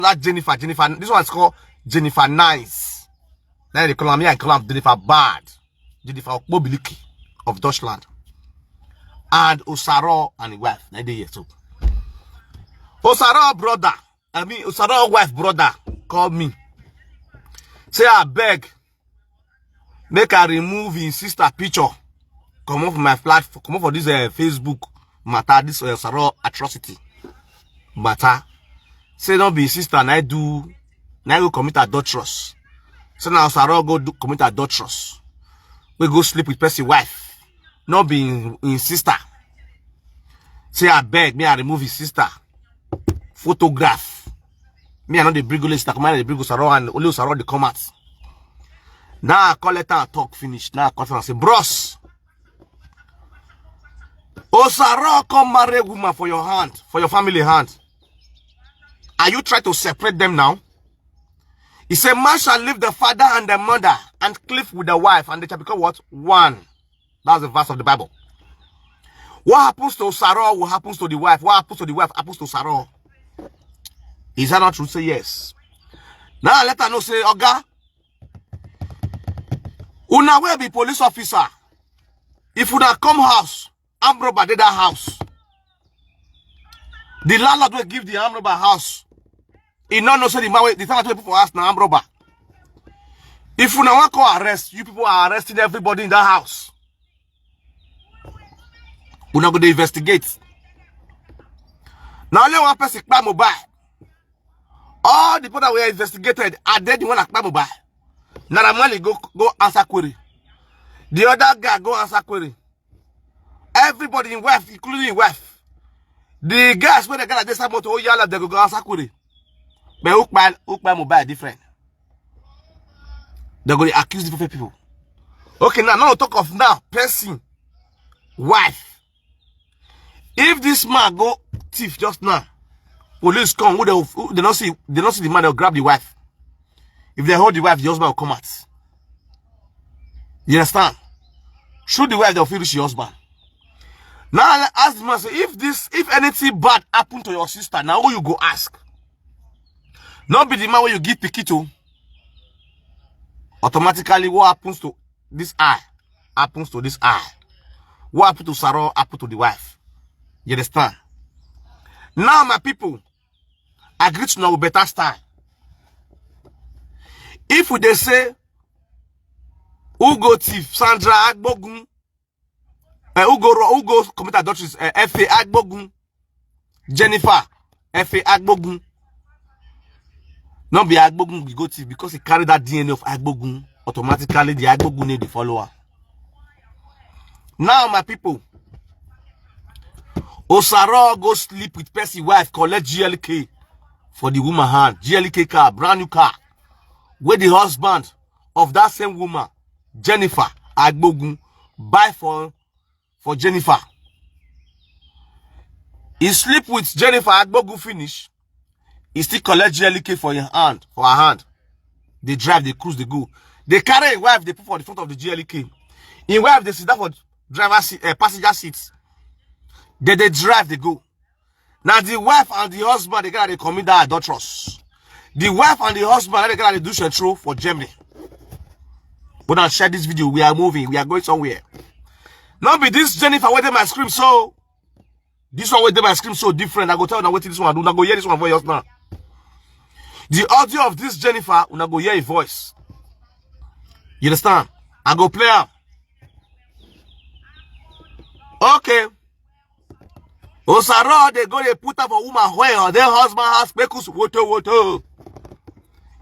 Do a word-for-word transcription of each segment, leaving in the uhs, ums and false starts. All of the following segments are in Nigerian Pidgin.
That Jennifer, Jennifer, this one's called Jennifer Nice. Now they call me, I call him Jennifer Bad. Jennifer Okpobiliki of Dutchland. And Osaro and his wife, ninety years old. Osaro brother, I mean, Osaro wife brother called me. Say, I beg, make I remove his sister picture. Come off my platform, come off for this uh, Facebook matter, this uh, Osaro atrocity matter. Say don't be his sister, and I do, and I go commit adulterous. So now Osaro go do, commit adulterous. We go sleep with person wife, not be in, in sister. Say I beg, me I remove his sister. Photograph. Me I know the bring only sister, come out the bring Osaro and only Osaro the come out. Now I call letter and talk finish. Now I call and say, bros, Osaro come marry woman for your hand, for your family hand. Are you trying to separate them now? He said, man shall leave the father and the mother and cleave with the wife, and they shall become what? One. That's the verse of the Bible. What happens to Osaro? What happens to the wife? What happens to the wife happens to Osaro. Is that not true? Say yes. Now let her know, say, Oga, una will be police officer. If una come house, armed robber dey that house. The landlord will give the armed robber house. He no know say the man wey, the tenant wey put for house na armed robber. If una wan call arrest, you people are arresting everybody in that house. Una go dey investigate. Na only one person kpai mobile. All the people that were investigated are dead. The one that kpai mobile. Naira Marley go go answer query. The other guy go answer query. Everybody in wife, including in wife. The guys when they got this motor, oh yeah, they go go answer query. But Ukpa Ukpa mobile different. They go dey accuse different people. Okay, now now talk of now person wife. If this man go thief just now, police come, who they, who they not see, they not see the man, they'll grab the wife. If they hold the wife, the husband will come out. You understand? Shoot the wife, they'll finish your husband. Now I ask the man, say, if this, if anything bad happened to your sister, now who you go ask? Not be the man where you give Pikito. Automatically, what happens to this eye happens to this eye. What happened to Osaro happened to the wife. You understand? Now, my people, I greet you now with better style. If we dey say, who go thief Sandra Agbogun, uh, who go ro- who go commit adulteries, uh, F A Agbogun, Jennifer, F A Agbogun. Not be Agbogun we go thief because he carry that D N A of Agbogun. Automatically, the Agbogun need the follower. Now, my people, Osaro go sleep with person wife, collect G L K for the woman hand. G L K car, brand new car. Where the husband of that same woman, Jennifer Agbogun, buy for for Jennifer. He sleep with Jennifer Agbogun finish. He still collect G L K for his hand, for her hand. They drive, they cruise, they go. They carry a wife, they put for the front of the G L K. In wife, they sit down for driver seat, uh, passenger seat. They they drive, they go. Now the wife and the husband, they gotta commit that adulterous. The wife and the husband, they gotta do central for Germany. But now share this video. We are moving. We are going somewhere. Now be this Jennifer waiting my screen so. This one waiting my screen so different. I go tell you what this one do. I go hear this one for yours now. The audio of this Jennifer, una go hear a voice. You understand? I go play am. Okay. Osaro, they go, they put up a woman where their husband has spekus woto woto.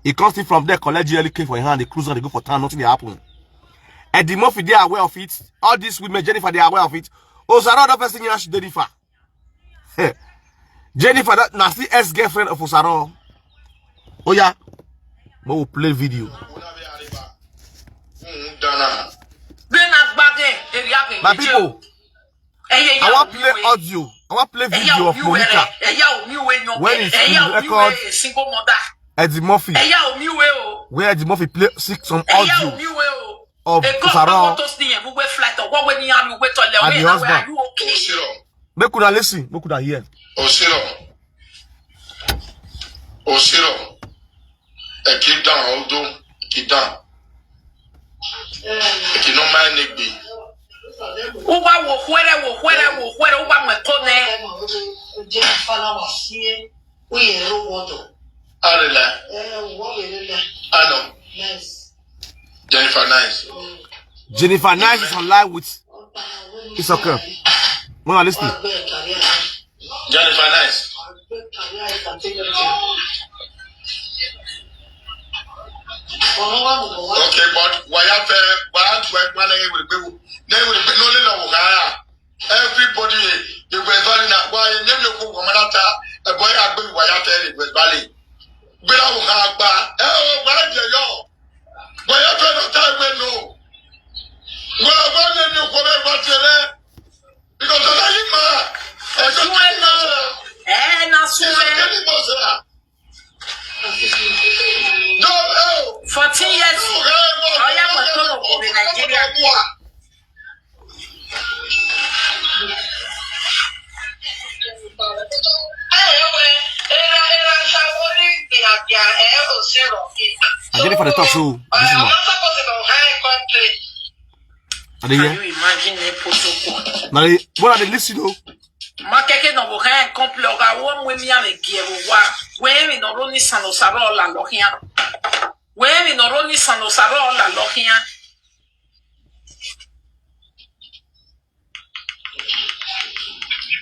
He comes in from there, collect G L K for your hand, they cruise and they go for town, nothing they happen. Eddie Murphy, they are aware of it. All these women, Jennifer, they are aware of it. Osaro, the person you should Jennifer. Jennifer, that nasty ex-girlfriend of Osaro. Oh yeah, we will play video. My people, I want play audio. I want play video of Monica when it's in record. Eddie Murphy, where Eddie Murphy play six some audio of Osaro and the husband. Make una listen, make una hear. Osiro. Osiro, eki dan odo, eki dan. Eki no mai negbe. Uwa wo hwere wo hwere wo hwere uwa mwe kone. Arila. Ano. Jennifer Nice. Jennifer Nice is online with It's okay. When I listen. Jennifer Nice. Okay, but why have why have to why na ewe gbe wo na ewe gbe no le na wo ha. Everybody the West Valley na why name you go manata e boy agbe why have the West Valley. Gbe na wo ha pa. Eh o why je yo. Why have no time we no. Why why name you go be batele. Because of that, you man. Suwe no. Eh, na suwe. Fourteen years. Oya mo to no ko Nigeria. I get it for the talk show. This is more. Are they here? Can you imagine the protocol? Now, what are they listening to? Makeke no bo kan komple oga wo mwe mi ame gie wo wa. We mi no roni sano saro la lo hian. We mi no roni sano saro la lo hian.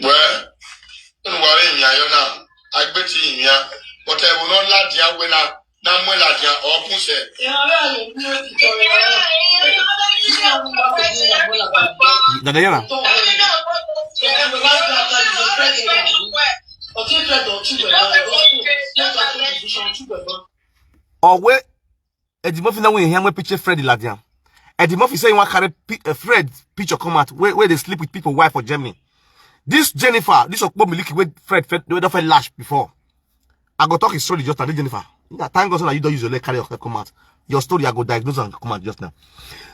Well, no worry mi ayo na. Agbeti mi a. But I will not lie there when I na mwe la dia o puse. Dada yara. Owe Eddie Murphy na when he picture Fred Ladian. Eddie Murphy say he want carry P- uh, Fred picture come out where, where they sleep with people wife for Germany. This Jennifer, this Okpo Miliki where Fred Fred where Fred lash before. I go talk his story just now, Jennifer. Yeah, thank God so that you don't use your leg carry yourself come out. Your story I go diagnose and come out just now.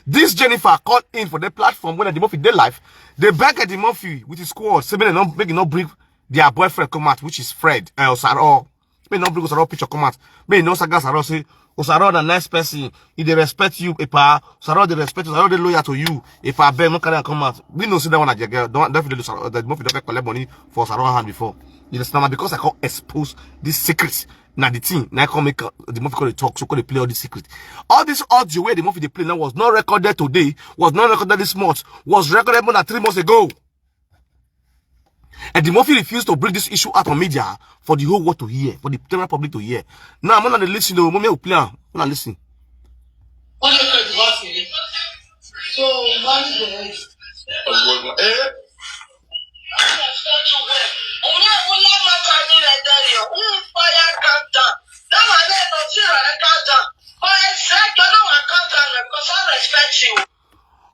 This Jennifer called in for the platform when Eddie Murphy dey live. They beg Eddie Murphy with his squad, say make they not make he not bring their boyfriend come out, which is Fred uh, Osaro. Make he not bring Osaro picture come out. Make he not saga Osaro say Osaro na nice person. He dey respect you, epa. Osaro dey respect you. Osaro dey loyal to you. Epa, beg no carry am come out. We know see that one at girl. Don't definitely Osaro. That Murphy don't collect money for Osaro hand before. You understand? Because I can't expose this secret. Now the thing, now I can't make uh, the Murphy call the talk, so call they play all the secret. All this audio where the Murphy they play now was not recorded today, was not recorded this month, was recorded more than three months ago. And the Murphy refused to bring this issue out on media for the whole world to hear, for the general public to hear. Now I'm gonna listen to Mummy will play. I'm gonna listen. So manage the head. Eh?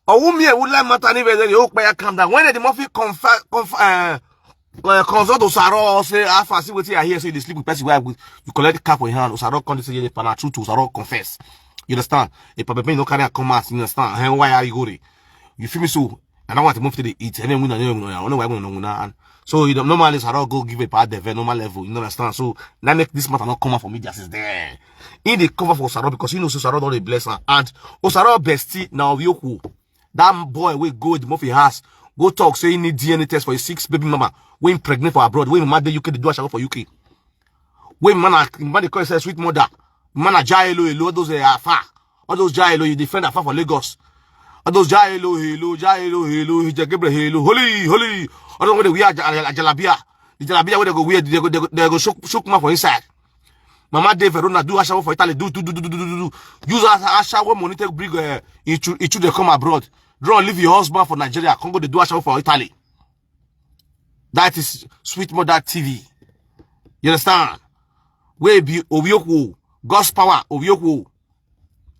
Owumi Ewula matter ni very hope ya calm down. When the Murphy conf conf uh, uh, consult Osaro say how far see wetin I hear say you dey sleep with person wey you collect cap for your hand. Osaro come say yes, na true to Osaro confess. You understand? If Papa no carry am come out, you understand? Hey, why are you worry? You feel me so? And I want to move to the eat. And then we know, we know, we know, we know, we know. So you know, normally Osaro go give a part the very normal level. You understand? So now make this matter not come out for me just is there. In the cover for Osaro because you know Osaro don't dey bless her. And Osaro bestie now you who that boy will go the Murphy house go talk say he need D N A test for his six baby mama wey pregnant for abroad wey mama dey U K dey do ashawo for U K. Wey man a man dey call himself sweet mother. Man a jai hello hello all those uh, afar. All those jai hello you defend afar for Lagos. All those jai hello hello jai hello hello Hijab Gabriel hello holy holy. All those wey dey wear ajalabia. The jalabia wey dey go wear dey go dey go shook shook man for inside. Mama dey Verona do ashawo for Italy do do do do do do do. Use ashawo money take bring uh, him children come abroad. Draw leave your husband for Nigeria. Come go dey do ashawo for Italy. That is Sweet Mother T V. You understand? Wey be Obiokwu, God's power, Obiokwu.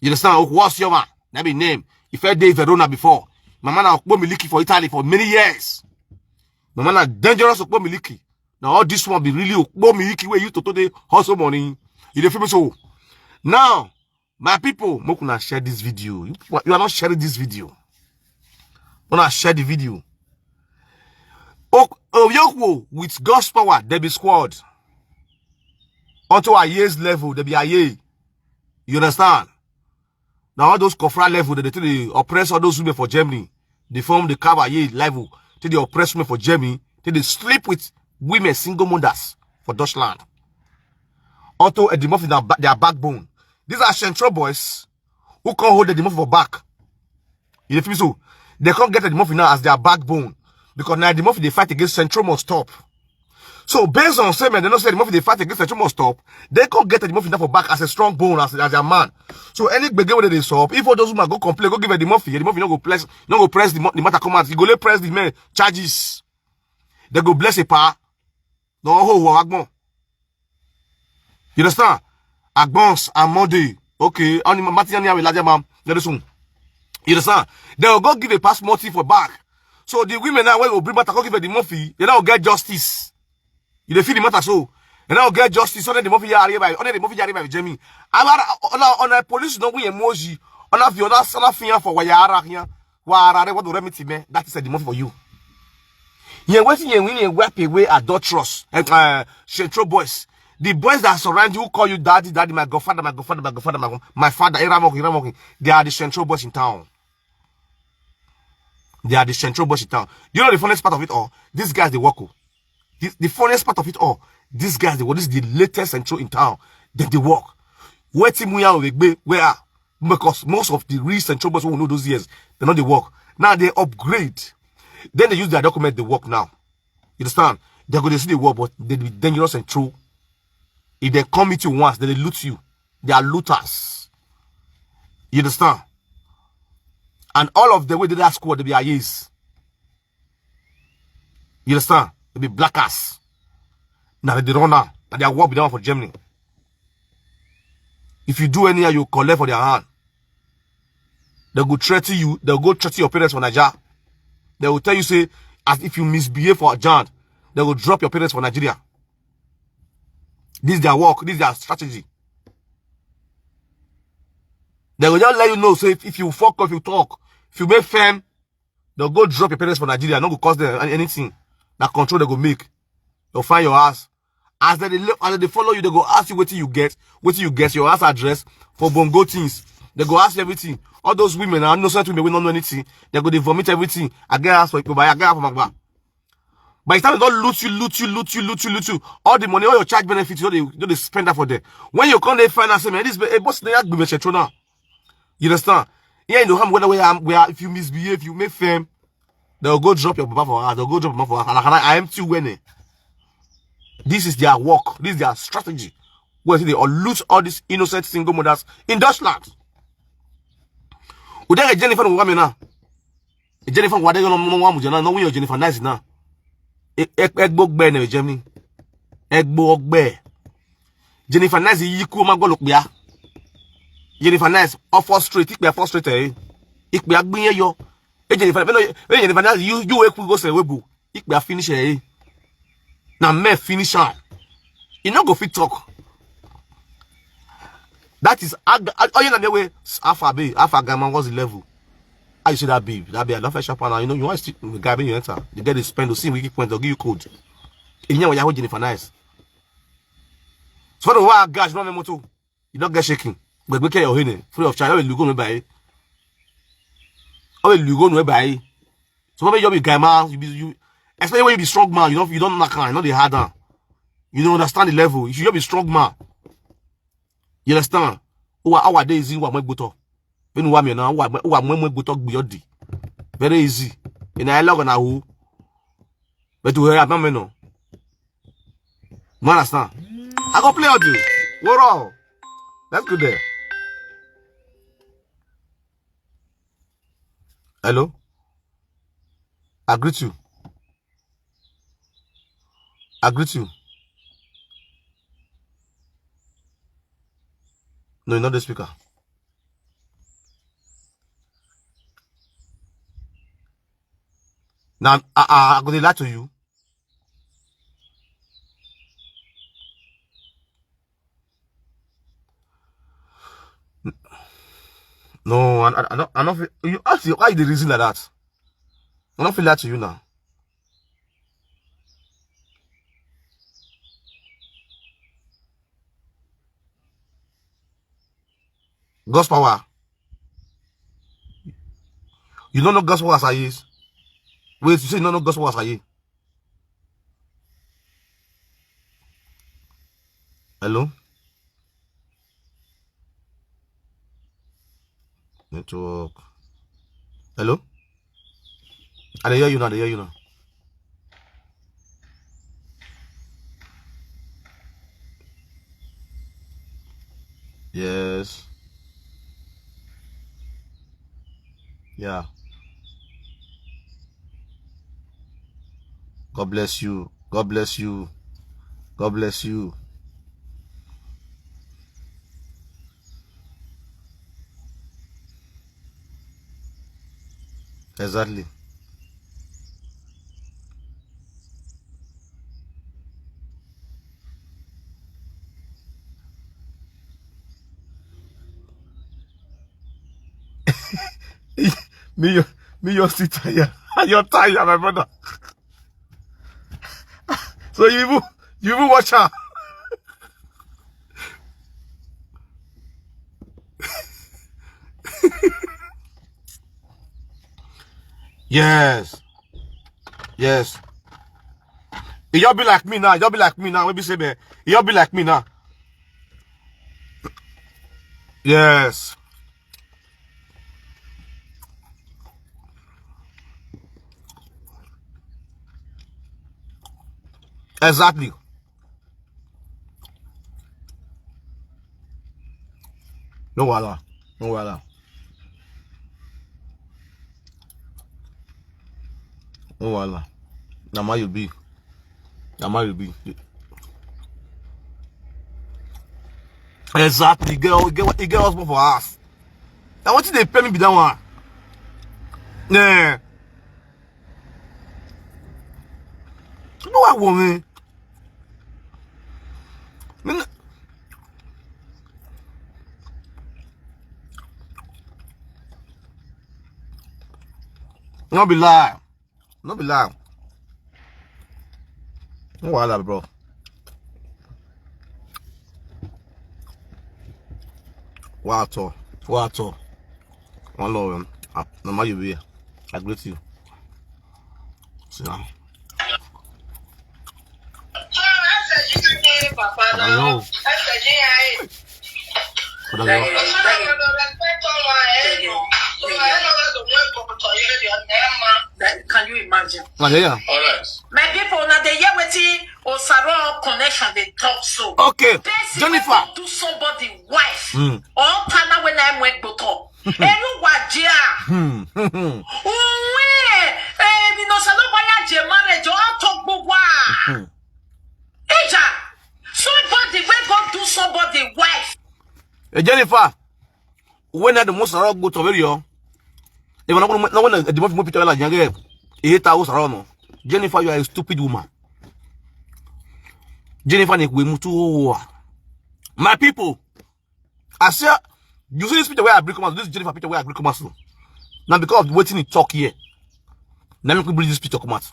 You understand? What's your man? That be name. If I dey Verona before, my man Okpo Miliki for Italy for many years. My man a dangerous Okpo Miliki. Now all this one be really Okpo Miliki where you to today hustle money. You dey feel me so? Now, my people, make una share this video. You, you are not sharing this video. Una share the video. Obiokwu with God's power, Debbie Squad. Unto Aye's level, they be Aye. You understand? Now all those Kofra level that they take dey oppress all those women for Germany. They form the Kaba Aye level. Take dey oppress women for Germany. Take dey sleep with women, single mothers for Deutschland. Otto Eddie Murphy na ba- their backbone. These are Central boys who can't hold Eddie Murphy for back. You dey feel me so? They can't get Eddie Murphy now as their backbone. Because now Eddie Murphy they fight against Central must stop. So based on say, man, they don't say Eddie Murphy they fight against Central must stop. They can't get Eddie Murphy now for back as a strong bone, as, as their man. So any gbege wey they solve, if all those women go complain, go give Eddie Murphy, Eddie Murphy no go press, no go press the, mo- the matter come out. He go lay press the men charges. They go bless a pa. No ho ho agbon. You understand? Agbons and Monday. Okay, only Martin and Yahweh Lajaman. Very soon. You understand? They will go give a pass Murphy for back. So the women now will bring back go give the Murphy. They now get justice. You dey feel the matter so. They now get justice. So then the Murphy are by, only the Murphy are by Jamie. I on a police no we emoji. On a fi on a sana fian for wayara here. Wara what do remedy me. That is the Murphy for you. Yeah, wetin you win a wipe away adulterous and uh, Central boys. The boys that surround you call you daddy, daddy, my godfather, my godfather, my godfather, my, my father, Iramok, Iramok. They are the Central boys in town. They are the Central boys in town. You know the funniest part of it all? These guys they work. Oh. The, the funniest part of it all, these guys they work. This is the latest Central in town. Then they work. Where Timuya Wegbe, where are? Because most of the real Central boys who know those years, they know they work. Now they upgrade. Then they use their document, they work now. You understand? They're going to see the work, but they be dangerous and true. If they come meet you once, then they loot you. They are looters. You understand? And all of the way they that squad, they be I As. You understand? They be black ass. Now they run now. And they are war with them for Germany. If you do anyhow, you collect for their hand. They go threaten you. They go threaten your parents for Nigeria. They will tell you, say, as if you misbehave for Jan, they will drop your parents for Nigeria. This is their work. This is their strategy. They will just let you know. So if, if you fuck up, if you talk, if you make firm, they'll go drop your parents for Nigeria. No go cost them an- anything. That control they go make. They'll find your ass. As they, look- as they follow you, they go ask you what you get, what you get, your ass address for bongo things. They go ask you everything. All those women are innocent women, we don't know anything. They go they vomit everything. I get ass for Ipoba, I get ass for Magba. By the time they don't loot you, loot you, loot you, loot you, loot you, all the money, all your charge benefits, you know they, you know they spend that for them. When you come, they find out, say, man, this a boss they have been now. You understand? Yeah, you know how whether where I'm where if you misbehave, you make firm, they'll go drop your papa for us, they'll go drop your mama for us. And I, I am too winning. This is their work, this is their strategy. Where they all loot all these innocent single mothers in Dutchland. Udah Jennifer Wamina. Jennifer Wadega no more Mujana, no way Jennifer Nice now. Egbo Gbe na Germany. Egbo Gbe. Jennifer Nice yi ku ma go look ya. Jennifer Nice off frustrate, ikpe frustrate eh. Ikpe agbin yo. E Jennifer, when Jennifer Nice you you ekwu go say webu. Ikpe finish eh. Na me finish am. You no go fit talk. That is ag- ag- oh you know the way alpha babe, alpha gamma was the level. How you see that babe? That babe, I don't fetch up now. You know, you want to the guy when you enter, the girl they spend the same weekly point, they'll give you code. In here, you hold Jennifer Nice. So the why guys run motor, you don't get shaking. But we care your hand free of charge. How will you go no buy? How will you go no buy? So maybe you be guy man, you be you, especially when you be strong man, you don't you don't knock on, you know the hard on. You don't understand the level. You should just be strong man. You understand? Who are our days in what my buto? When who am you now? Who am I my buto be your day? Very easy. In a log on a who? But to hear I'm no. Man, understand? I go play audio. We're all. Let's go there. Hello? I greet you. I greet you. No, you're not the speaker. Now, I, I, I go to lie to you. No, I, I, I don't. I don't feel, you ask you why the reason like that. I don't feel that to you now. God's power. You don't know God's power as I is. Wait, you say you don't know God's power as I is. Hello? Network. Hello? I dey hear you now, I dey hear you now. Yes. Yeah. God bless you. God bless you. God bless you. Exactly. Me, you, me, you still tire. You're tired, my brother. So you even, you even watch her. Yes. Yes. You'll be like me now. You'll be like me now. Maybe say, man, you'll be like me now. Yes. Exactly. No wahala. No wahala. No wahala. Na ma you be. Na ma you be. Exactly. You get, you get, you get husband for us. Now what did they pay me be that one? Yeah. You know what woman? No be lie. No be lie. No wahala, bro. What at all? What at all? One love, um, uh, no matter you be here. I greet you. See now. Hello. Hello. Can you imagine? Ah, yeah, yeah. All right. My people, now they hear wetin Osaro connection they talk so. Okay. Person Jennifer. Wey go do somebody wife. Hmm. Or partner when I went go talk. Elu wajia. Hmm. Uwe. Eh, mi no salo baya je marriage. Or talk bugwa. Hmm. Ija. Somebody wey go do somebody wife. Hey, Jennifer. When the most Osaro go to very young. Even when the most picture like Jennifer, you are a stupid woman. Jennifer, we mutu. My people, I say, you see this picture where I bring come out, this Jennifer picture where I bring come out. Now because of wetin he talk here, now make we bring this picture come out.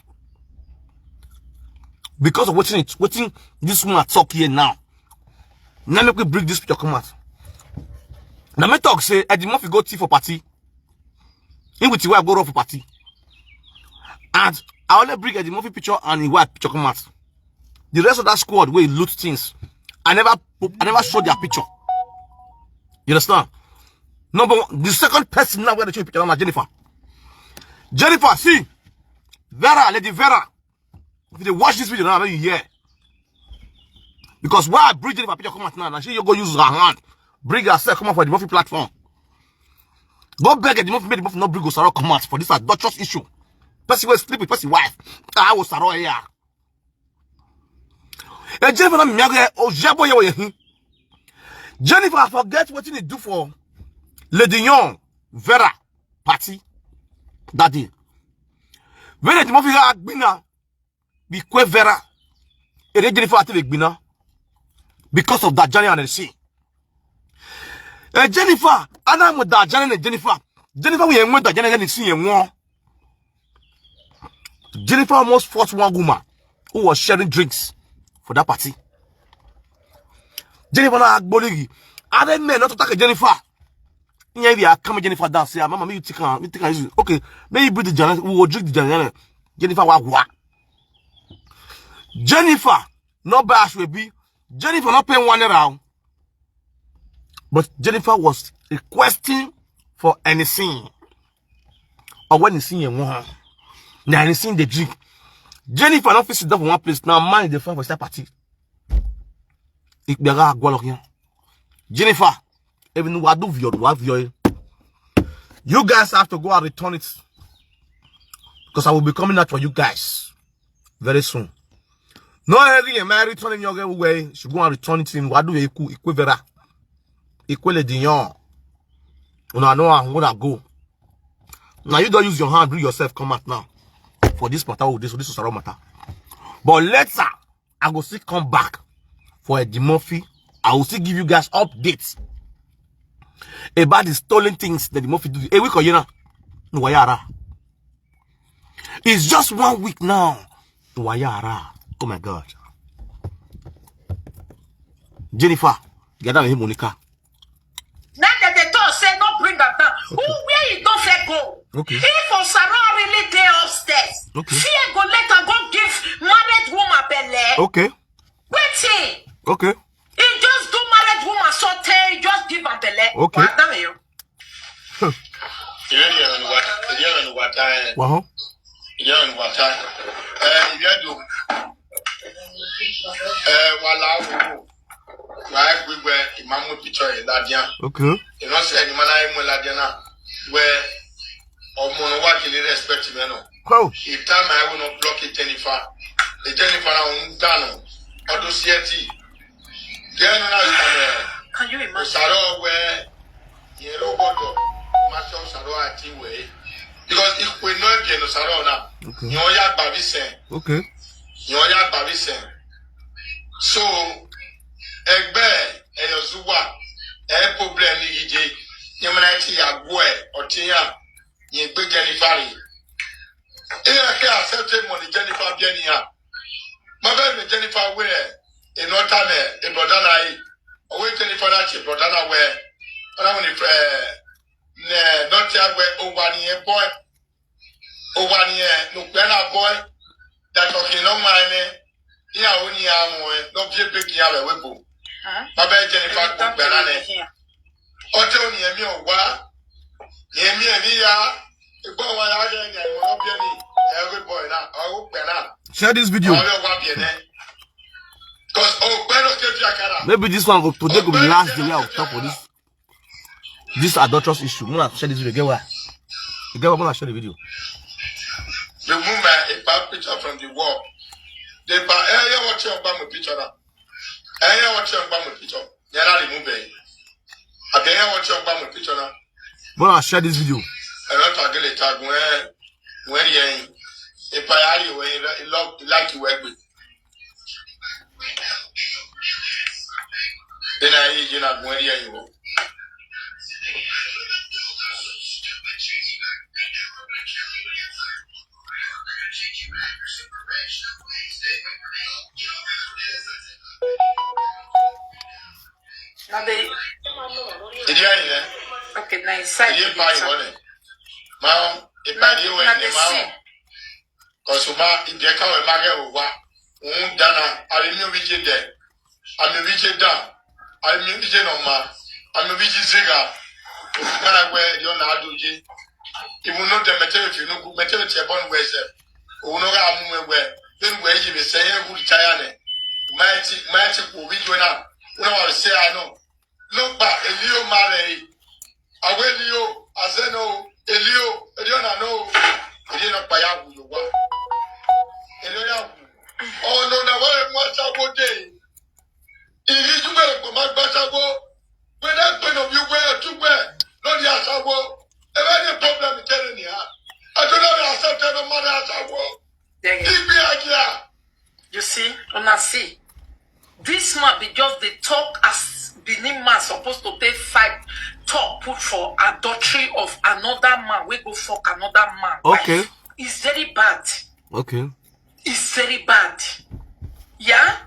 Because of wetin it, wetin this woman talk here now, now make we bring this picture come out. Now me talk say Eddie Murphy go tea for party. He with his wife go run for party. And I only bring Eddie Murphy picture and his wife picture come out. The rest of that squad wey loot things, I never, I never show their picture. You understand? Number one, the second person now where they show picture now na Jennifer. Jennifer, see, Vera, Lady Vera. If you dey watch this video now, you hear. Because why I bring Jennifer picture come out now, now she you go use her hand, bring herself come out for the Murphy platform. Go beg the Murphy, make the Murphy not bring Osaro come out for this adulterous issue. Person will sleep with person wife. I was Osaro here. And Jennifer, na me, oh, Jabo, yeah, yeah, hmm. Jennifer, I forget what you do for Lady Young, Vera, party that day. When the Murphy had been now, we quit Vera. And then Jennifer had to be now. Because of that, Johnny and the sea. Eh, Jennifer, and I'm with that, Johnny and Jennifer. Jennifer, we ain't with that, Johnny and the sea and one. Jennifer almost fought one woman who was sharing drinks for that party. Jennifer na agboligi. Other men not to attack Jennifer. Yeah, we are coming Jennifer down. Say, "Ah, mama, me you take her, me take her." Use it. Okay, may you bring the Jennifer. We will drink the Jennifer. Jennifer wa wa. Jennifer, no bash will be. Jennifer not paying one around. But Jennifer was requesting for anything. Or when you see him, now anything they drink. Jennifer not fit sit down for one place. Now man, the fine for that party. Ikpega agwalok yan. Jennifer, even what do you what you you guys have to go and return it. Because I will be coming out for you guys very soon. No, every my returning your way. Should go and return it in Wadu Eku Ikwevera. Ikwele Dion. Una know I'm gonna go. Now you don't use your hand, bring yourself, come out now. For this matter, oh, this this is a matter. But later, I go still come back for Eddie Murphy. I will still give you guys updates about the stolen things that Eddie Murphy do. A week or you know, no wayara. It's just one week now. No wayara. Oh my God. Jennifer, gather with Monica. Now that they talk say no bring am down. Who where he don't fair go? Okay. If Osaro really dey upstairs, Okay. Fear go let am go give married woman belle. Okay. Wetin? Okay. He just do married woman so tey he just give am belle. Okay. Wa dam yo. Ìyẹn ni ẹ̀rọ ni wà tá. Ìyẹn ni wà tá ẹ̀. Wow. Ìyẹn ni wà tá. Ẹ ìyẹn dùn. Ẹ wà láwùjọ. Wà á gbígbẹ ìmáàmù picture yìí ládìá. Okay. Ìránṣẹ́ ẹni máa láyé mú ládìá náà. Wẹ ọmọ wa kì í respect mi nù. Cool. Ìtàmì àwọn ọ̀nà block Jennifer. Jennifer náà ń dànù. Ọdún sí ẹtì. Jẹ́nu náà sàmẹ̀. Can you imagine? Òsàrọ̀ wẹ yẹn ló gbọdọ̀ máa ṣe òsàrọ̀ àti wẹ̀ ẹ́. Because ìpè náà ẹ̀bì ẹ̀nà òsàrọ̀ náà. Okay. Yẹn wọ́n yá gbà bí sẹ́n. Okay. Yẹn wọ́n yá gbà bí sẹ́n. So ẹgbẹ́ ẹ̀yọ̀ zuwa ẹ̀ problem ní yíyé. Yẹn mọ̀ náà ti yà gbọ́ ẹ̀ ọ̀tí yà. Yẹn gbé Jennifer rè. Ìyẹn kẹ́ accept mọ̀ ní Jennifer bí ẹni yà. Mo fẹ́ mi Jennifer wé ẹ̀. Ìnú ọ̀tá mẹ́ ìbọ̀dá náà yìí. Ọwọ́ Jennifer náà ti ìbọ̀dá náà wẹ̀. Ọ̀nà wọn ni fẹ́ ẹ̀ nọ́ọ̀tì àwẹ̀ òwà nìyẹn bọ́ ẹ̀. Òwà nìyẹn nùpẹ́ náà bọ́ ẹ̀. Dàtọ̀ kì í nọ́ máa ẹ̀ mẹ́. Ìyàwó ni àwọn ẹ̀ lọ bí ebe kì í yàrá ìwé bò. Bàbá ẹ̀ Jennifer kò gbẹ̀rẹ̀ náà nẹ̀. Ọtí òní ẹ̀mí ọ̀wá. Èmi ẹ̀mí ya. Ìgbọ́ wa yà á yẹ ẹ̀yìn àìmọ̀ lọ́bí ẹ̀mí. Ẹ̀rọ ìbọ̀ ẹ̀ náà. Ọ̀rọ̀ pẹ̀ náà. Share this video. Ọ̀rọ̀ wà bí ẹ̀ náà. Cause ọ̀pẹ́ ló ké fi àkàrà. Maybe this one go today go be the last day wey I will talk for this this adulterous issue. Muna share this video. Get where? You get where? Muna share the video. Remove my a bad picture from the wall. The ba eh yeah what you about my picture now. Eh yeah what you about my picture. Yeah, I remove it. I tell you what you about my picture now. Muna share this video. I don't tag it tag when when yeah. If I are you when you love like you work with. Then I you not when yeah you. Now they Ìdí ẹ̀yìn rẹ̀, okay, now inside. ìdí ìpa ìwọ rẹ̀. Máa ń ìpàdé ìwọ Now ìdí they máa see. ń. Kọ̀sùnmá ìdí ẹ̀ka wẹ̀ máa rẹ̀ wò wá. Òun dáná, àrèmí oríṣi dẹ̀, àmì oríṣi dà, àmì oríṣi nà ma, àmì oríṣi zéga. Òṣùpá ẹgbẹ́ yọ náà dòye. Ìmúnú dẹ̀ mẹ́tẹ́rẹ̀ fìnnú kú, mẹ́tẹ́rẹ̀ tiẹ̀ bọ́nu wẹ̀ ẹsẹ̀. Òun ló rà mú ẹgbẹ́, lónìí wẹ̀ yìí mi sẹ́yìn ẹ̀kú ìtayà nẹ̀. Máa ti máa ti kú orí jọ náà, wọ́n wà sí àná. Ló pa èlíò máa rẹ̀ yìí. Àwọn èlíò, àṣẹ náà o, èlíò, èlíò náà náà o. Èlíò náà pa yà wù yóò wá. Èlíò yà wù. Ọ̀nà náà wọ́n mú aṣáwó dé. Ìyí túbẹ̀ kò má gbá aṣáwó. Pẹ̀lẹ́ pẹ̀lú mi wẹ́ túbẹ̀ lórí aṣáwó. Ẹ bá ní problem kẹrin nìyà. Àjọ náà rẹ̀ àṣẹ tẹ́lẹ̀ mọ́ ní aṣáwó. There you, Ìgbé àjẹ́ à. You see, una see. This man be just the talk as Benin man supposed to take fight, talk put for adultery of another man. We go fuck another man. Okay. It's very bad. Okay. It's very bad. Yeah?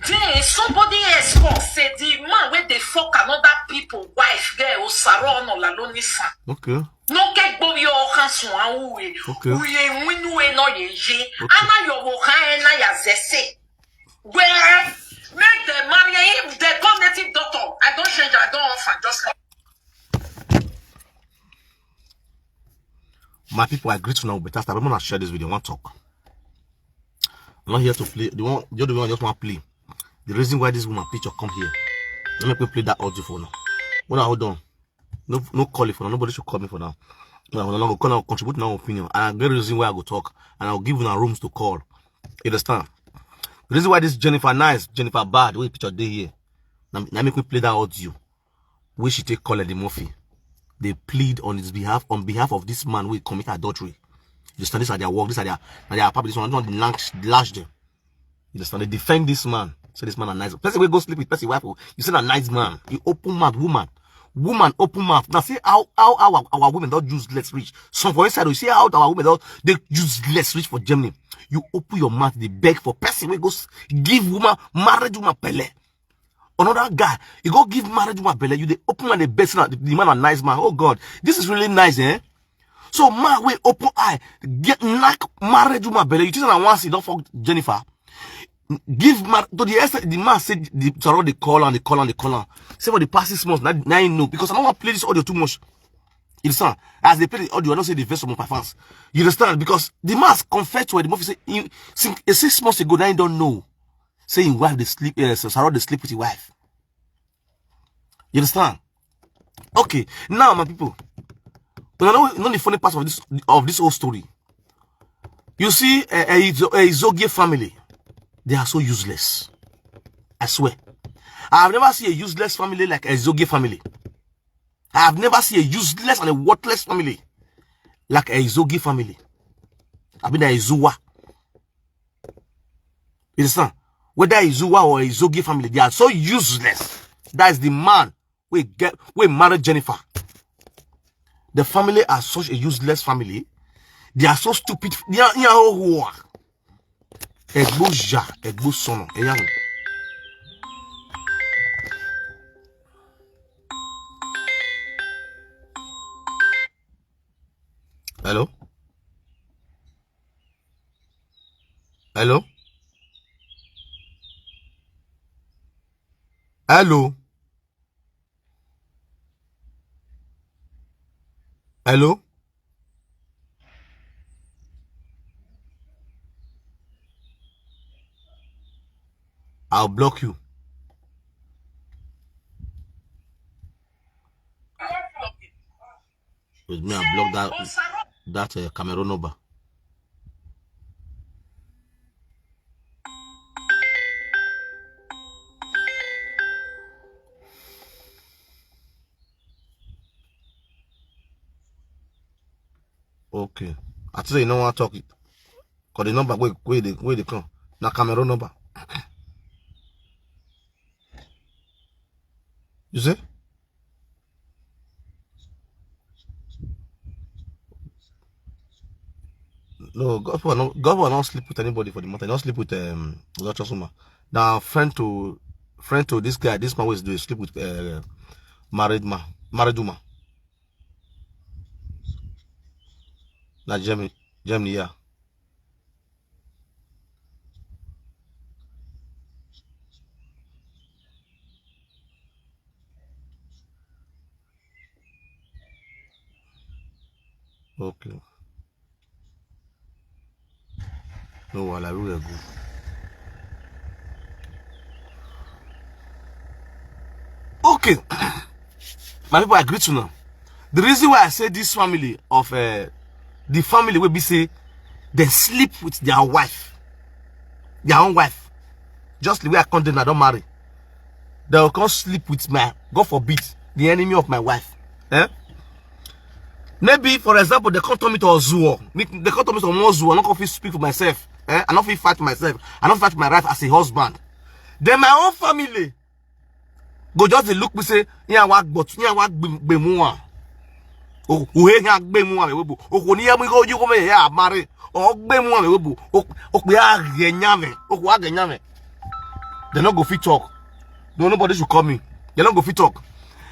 Then somebody else come say the man wey dey fuck another people wife girl Osaro Onolalo Nisan. Okay. No get gbori okan sun awuwe. Okay. Uye winu e no ye ye. Ana yo wo kan e na ya zese. Where make dem marry him, dem go native doctor. I don change, I don offer just like My people, I greet you now. Better start. I'm gonna share this video. One talk. I'm not here to play. The one, the other one just want to play. The reason why this woman picture come here. Let me play that audio for now. When I hold on, no, no call it for now. Nobody should call me for now. No, no, no, go call now, contribute now opinion. And I get the reason why I go talk, and I'll give you rooms to call. You understand? The reason why this Jennifer nice, Jennifer bad, wey picture dey here. Now, now make me play that audio. Wey she take call Eddie Murphy. They plead on his behalf, on behalf of this man wey commit adultery. You understand? These are their work. These are their, na their public. This one, don't lash, lash them. You understand? They defend this man. Say this man a nice person. Wey go sleep with person wife. Oh, you say a nice man. You open mouth, woman. Woman open mouth. Now see how how our, our women don't useless rich. Some for inside, you see how our women don't they useless rich for Germany. You open your mouth, they beg for person. We go s- give woman, married woman pele. Another guy, you go give married woman belle, you dey open and dey best now. The man a nice man. Oh God, this is really nice, eh? So man wey open eye, get knack married woman belle. You think that once he don't fuck Jennifer, give mar to the extent the man said the sorrow they call and they call and they call and say for the past six months now, now you know because I don't want to play this audio too much. You understand? As they play the audio, I don't say the verse of my fans. You understand? Because the man confess to the movie say he, since eh, six months ago now he don't know. Say his wife they sleep, uh, so Sarah they sleep with his wife. You understand? Okay, now my people, but I know not the funny part of this of this whole story. You see, a, a, Izo- a Izogie family, they are so useless. I swear, I have never seen a useless family like a Izogie family. I have never seen a useless and a worthless family like a Izogie family. I mean, a Izuwa. You understand? Whether Izuwa or Izogie family, they are so useless. That is the man we get we married Jennifer. The family are such a useless family. They are so stupid. They are, they are all who are. Egbo ja, egbo sono. Eyan. Hello? Hello? Hello? Hello? I'll block you. With me, I block that that uh, Cameroon number. Okay. I tell you, you know what talk. Cause the number wey wey dey wey dey come na Cameroon number. You see? No, God will not God will not sleep with anybody for the matter. He not sleep with um Dr. Suma. Now friend to friend to this guy, this man was doing sleep with uh, married man, married woman. Na Germany, Germany, yeah. Okay. No, well, I will go. Okay. My people, I greet you now. The reason why I say this family of uh, the family will be say they sleep with their wife, their own wife. Just the way I come there, I don't marry. They will come sleep with my, God forbid, the enemy of my wife. Eh? Maybe, for example, they come to me to Ozuo. They come to me to Ozuo. I don't fit speak for myself. Eh? I don't fit fight myself. I don't fight my right as a husband. Then my own family go just dey look me say, "Yeah, what but yeah, what be more." Oh, oh, hey, yeah, be more. Oh, oh, yeah, we go, you go, yeah, marry. Oh, be more. Oh, oh, yeah, yeah, yeah. Oh, what, yeah, yeah. They no go fit talk. No, nobody should call me. They no go fit talk.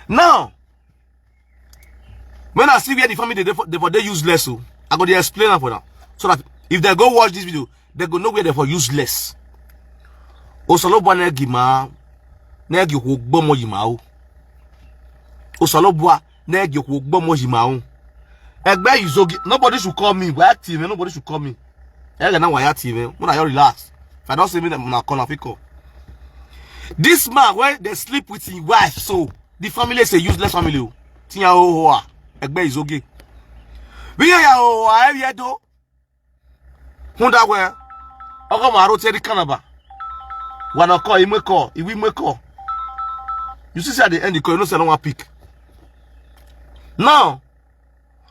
Now, when I see where the family dey, dey for, dey for dey useless, so I go dey explain am for now. So that if they go watch this video, they go know where they for useless. Osolobua negi ma, negi wo gbomo yi ma o. Osolobua negi wo gbomo yi ma o. Egbe Izoge, nobody should call me. Why T V? Nobody should call me. Egbe na why T V? When I relax. If I don't say me, then I call, I fit call. This man, when they sleep with his wife, so the family is a useless family. O. Tinya o hoa. Egbe Izoge. We ya o hoa, eh, yeah, though. Hunda we. Oko ma ro teri kanaba. Wana call, he make call, he will make call. You see, say at the end, the call, you know, say no one pick. Now,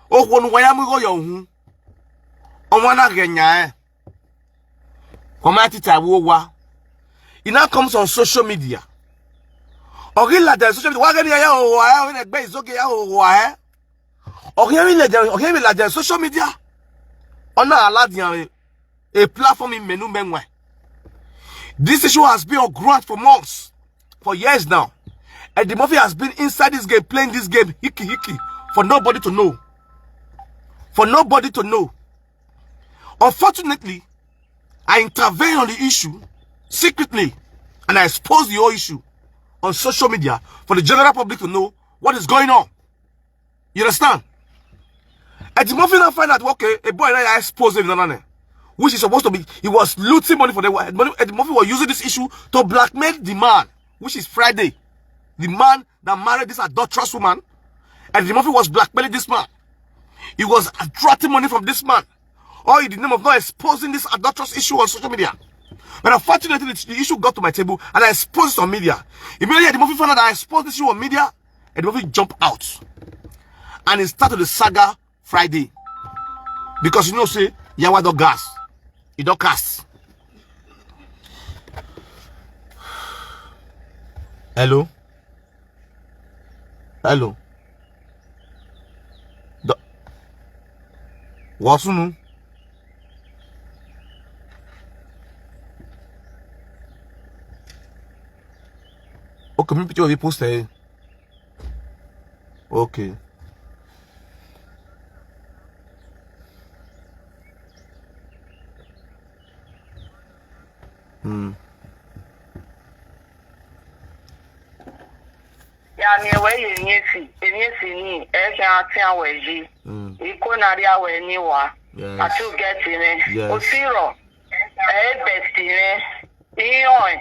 oh, when why am I go your home? On one again, yeah. Come at it, I will wa. It now comes on social media. Or he like the social media. Why can you, oh, I have a base, okay, oh, I. Or here we like the, or here we like the social media. On a, a platform in menu menwe. This issue has been on ground for months, for years now. Eddie Murphy has been inside this game, playing this game, hickey hickey, for nobody to know. For nobody to know. Unfortunately, I intervene on the issue secretly, and I expose the whole issue on social media for the general public to know what is going on. You understand? Eddie Murphy now find out, okay, a boy now expose him, no, no, no, which is supposed to be, he was looting money for the, Eddie Murphy was using this issue to blackmail the man, which is Friday. The man that married this adulterous woman, Eddie Murphy was blackmailing this man. He was attracting money from this man. All in the name of not exposing this adulterous issue on social media. But unfortunately, the, the issue got to my table and I exposed it on media. Immediately, Eddie Murphy found out that I exposed this issue on media, Eddie Murphy jump out. And he started the saga Friday. Because you know, say, Yawa don gas. He don cast. Hello? Hello? Do-, Wasunu? Okay, mi picture we post eh. Okay. Hmm. Ya mi ewe ye nyesi, enyesi ni, e ke ati awe ji. Hmm. Iko na ri awe ni wa. Yes. Atu get me. Yes. Osiro, e best me. Iyon,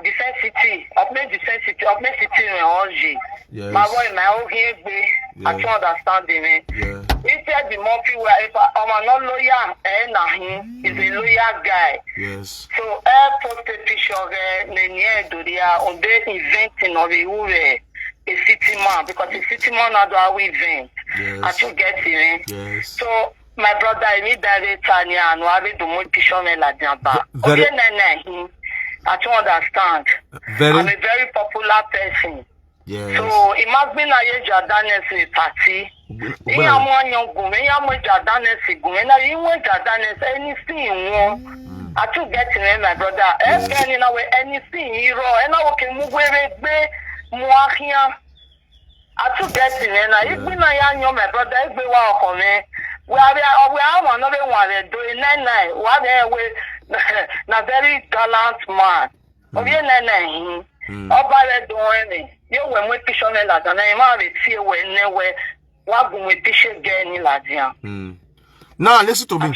defense city, of me defense city, of me city me oji. Yes. My boy, my own here be. Yes. I don't understand me. Yeah. If Eddie Murphy were, if I, I'm not lawyer, eh, nah, he is a loyal guy. Yes. So, eh, post a picture, eh, nenye doria, on the inventing of a, a city man, because a city man not do our event. Yes. I should get it. Yes. So, my brother, I need that Tanya, and I will do more picture me like that. Ve-, very. Okay, nah, nah, hmm. I don't understand. Very. I'm a very popular person. Yes. So, imagine I use Jordan as a party. Iya mo anyo gume, iya mo Jordan as a gume, na iya mo Jordan as anything you want. Mm. I too get me, my brother. Yes. Anything you know, anything you know, and I can move where be more here. I too get me, na. Yeah. If we na ya nyo, my brother, if we wa come, we are, we are one another one. We do it nine nine. We are we na very gallant man. Mm. Obi nene. Mm. Oba re do ene. Yo we mo picture me la na ma re tie we ne we. Wa gu mo picture ge ni la dia. Mm. Now listen to me.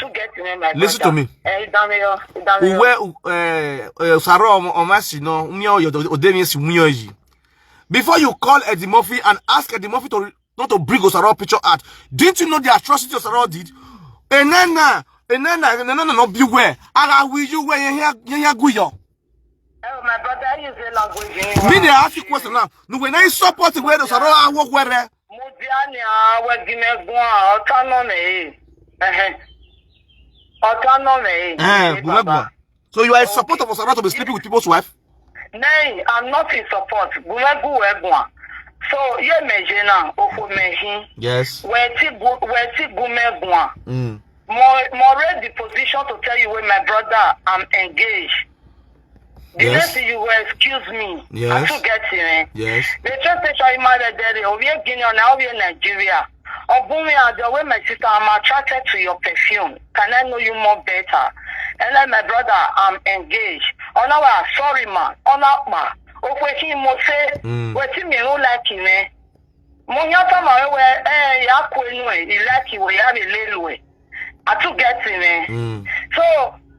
Listen to me. Eh, dame yo, dame yo. Uwe, eh, eh, saro o ma si no, mi o yo, o de mi si mi o yi. Before you call Eddie Murphy and ask Eddie Murphy to re-, not to bring Osaro picture out, didn't you know the atrocity Osaro did? Enana, enana, enana no be where. Ara we you where you hear, you hear guyo. Oh, my brother, use the language. Me, they ask you question now. No, when I support the way Osaro, I work where. Mudiani, ah, we give me go, ah, autonomy. Eh, eh. Autonomy. Eh, eh, Baba. So you are a supporter of Osaro to be sleeping with people's wife? Nay, I'm not in support. Gumegu Egwa. So, ye me jena, ofo me hin. Yes. Where ti gu-, where ti Gumegwa. Mm. More, more ready position to tell you when my brother, I'm engaged. The Yes. lady, you will excuse me. Yes. I too get it. Eh? Yes. The train station in my dere, Oye Guinea, now Oye Nigeria. Obumi and the way my sister, I'm attracted to your perfume. Can I know you more better? And then my brother, I'm engaged. Oh no, ah, sorry man. Oh no, ma. Okwe ki mo say, Mm. wetin me no like him, eh? Mo yan ta ma we, eh, ya ko enu e, I like we ya be lelu e. I too get him, eh? Mm. So,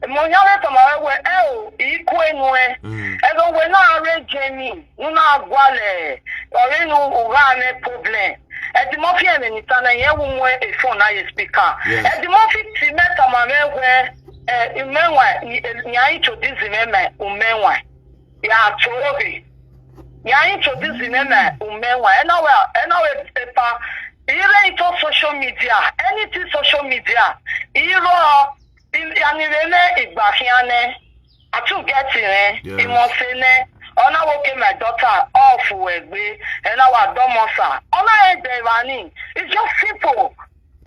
mo yan ta ma we, eh, o, I ko enu e. Mm. E go we na re je mi, nu na gwale, ore nu u ga me problem. E di mo fi eme ni ta na ye wu mo e phone na ye speaker. Yes. E di mo fi ti me ta ma me we, eh, I me wa, ni, ni a introduce me me, u me wa. Ya to oge. Ya introduce me me, u me wa. E na we, e na we, e pa. Ire into social media, anything social media. Iro, in, yani rene igba fiane. I too get it, eh? Yes. Imosene. Ona woke my daughter off wegbe. And our domosa. Ona e devani. It's just simple.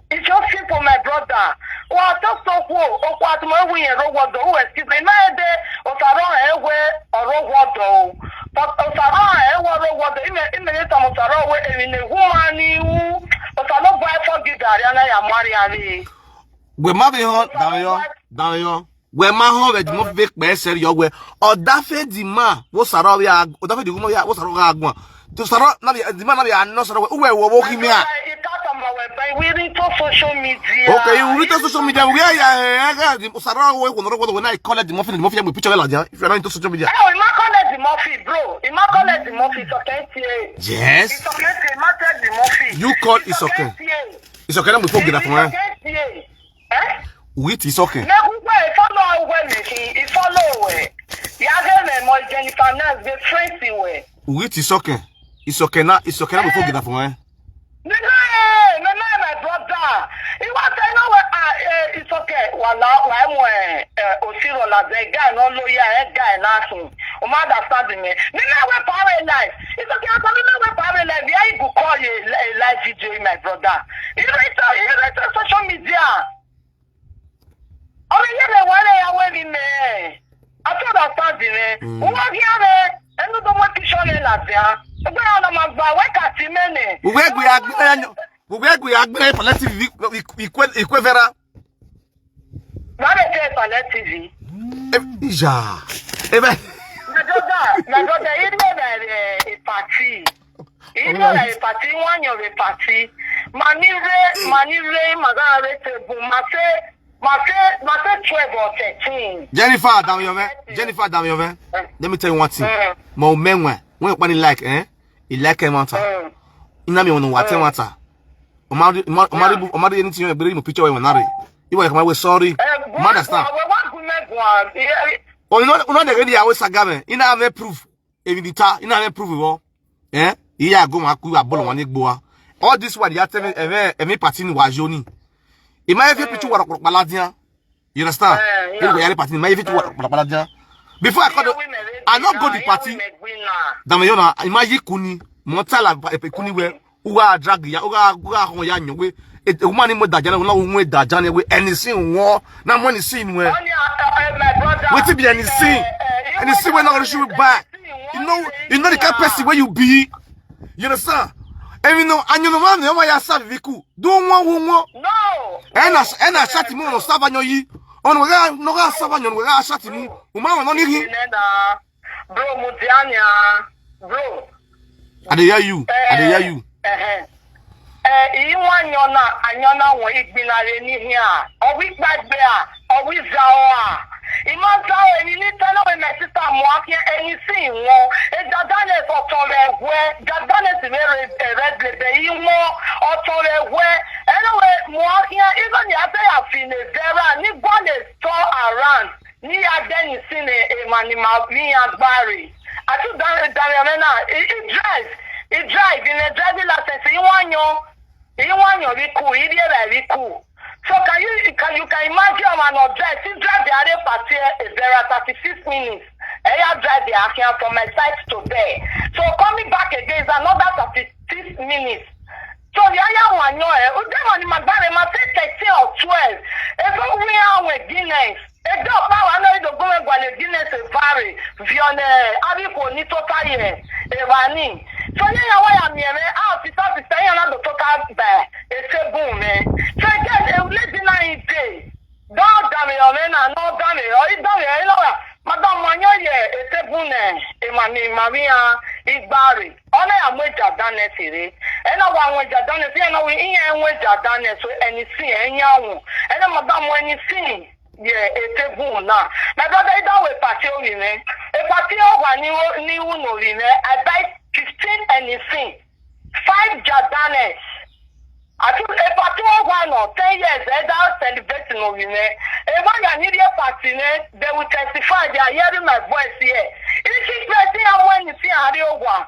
It's just simple, my brother. Wa to so ku o ku atumo ewu yen ro wodo, o excuse me. Ma e de o saro e we oro wodo. But o saro e wo ro wodo. Ime, ime ni tomo saro we, emi ne wu ani wu. O saro gba e forgive Ariana ya Mariani. We ma be ho, da be ho, da be ho. We ma ho we di mo fi pe se yo we. O da fe di ma, wo saro we a, o da fe di mo ya, wo saro ga agbon. To saro na be di ma na be a no saro we, we wo wo ki mi a. Ika ta ma we by we read to social media. Okay, you read to social media. We ya, ya, ya, di saro we ko no ro ko we na call di mo fi, di mo fi ya mo picture we la dia. If you are not into social media. Oh, Immaculate the Murphy, bro. Immaculate the Murphy, it's okay. Yes. It's okay, Immaculate the Murphy. You call it's okay. It's okay, let me forget that for her. Eh? Wait, it's okay. Me who go follow who go me he, he follow we. Ya get me mo Jennifer Naz, the friends we. Wait, it's okay. It's okay now. It's okay, let me forget that for her. Me no, eh, me no, my brother. He was saying, no, uh, eh, it's okay. Wala, why mo, eh, eh, Osiro la the guy no lawyer, eh, guy nothing. O ma understand me. Me no we power life. It's okay, I tell me no we power life. Yeah, you go call you a live video, my brother. You know, it's, you know, it's social media. Ọmọ ilé mi wọlé ìyàwó mi mẹ́. I don't understand me. Mm. Wọ́n fi hàn mí. Ẹnu tó mọ́ tíṣọ́ mi làbíà. Ẹgbẹ́ yẹn ọ̀nà máa gba wẹ́ẹ̀kà sí mẹ́nẹ̀. Ugwe gu ya gbere nyo. Ugwe gu ya gbere palliative ikwe, ikwe vera. Wọ́n lè fẹ́ palliative. Ija. Ebe. My brother, my brother, you know that, eh, a party. You know that a party, one of a party. Mani re, mani re, magare te bu, ma se, ma se, ma se twelve or thirteen. Jennifer Damiove, Jennifer Damiove. Let me tell you one thing. Mm. Mo menwe, when you like, eh? You like a matter. Mm. Ina mi wonu wate matter. Omari, omari, omari anything you bring picture we nare. You were my way sorry. Eh, ma understand. We want to make one. Oh, you know, you know the radio always saga me. You know have proof. Evidita, you know have proof wo. Eh? Iya go ma ku abolo wani gbo wa. All this one ya tell me, eh, eh, me party ni wa joni. Ima e fi picture wa ro pala dia. You understand? Eh, yeah. Ko ya party ni ma e fi picture wa ro pala dia. Before I call the, I not go the party. Dame yo na, ima yi kuni. Mo tala e pe kuni we. Uga drag ya, uga, uga hon ya nyo we. E, e, woman ni mo da jana, wo mo da jana we. Anything wo. Na mo ni sin we. Wetin be anything? Anything we not gonna shoot back. You know, you know the kind of person where you be. You understand? And you know, and you know, man, you ya sa viku. Do one, one, one. No. And I, and I shot him on Savanyo yi. On we ga, no ga Savanyo, we ga shot him. Woman, no ni him. Bro, Mudiania, bro. I dey hear you. I dey hear you. Eh, eh. Eh, iwa nyona, anyona wo igbinare ni hia. Owi gbagbe a, owi zao a. Ima zao eni ni tana we my sister mo akia eni si wo. E dadane so to re we, dadane si me re, eh, red lebe imo, o to re we. Anyway, mo akia, even ya say ya fine vera, ni go dey store around. Ni ya de ni sine e mani ma mi ya gbari. Atu dan dan ya me na. He, he drive. He drive in a driving license. He want you. He want you be cool. He be very cool. So can you can you can imagine I'm an object. He drive the other party. There are thirty-six minutes. I drive the Akia from my side to there. So coming back again is another thirty-six minutes. So the other one, no, eh, the one in my body, my say thirteen or twelve. If we are with Guinness, if the power no, the government will Guinness a vary. Ani. So nye ya wa ya mi eme, ah, sister, sister, ya na do toka be, e se boom, eh. So again, e le di na in day. Don't damn your men and not damn your, you damn your, you know, Madam Manyo ye, e se boom, eh, e mami, mami, ah, igbari. Ona ya mwe ja dane sire. E na wa mwe ja dane sire, na wi iye mwe ja dane, so anything, enyawo. E na Madam anything. Yeah, e te boom now. My brother, either way, party o me. A party o wa ni o, ni u no me. I buy fifteen anything. Five Jadanes. I think a party o wa no, ten years, either celebrate no me. A man ya need a party, ne, they will testify, they are hearing my voice here. If this person ya when you see a real one.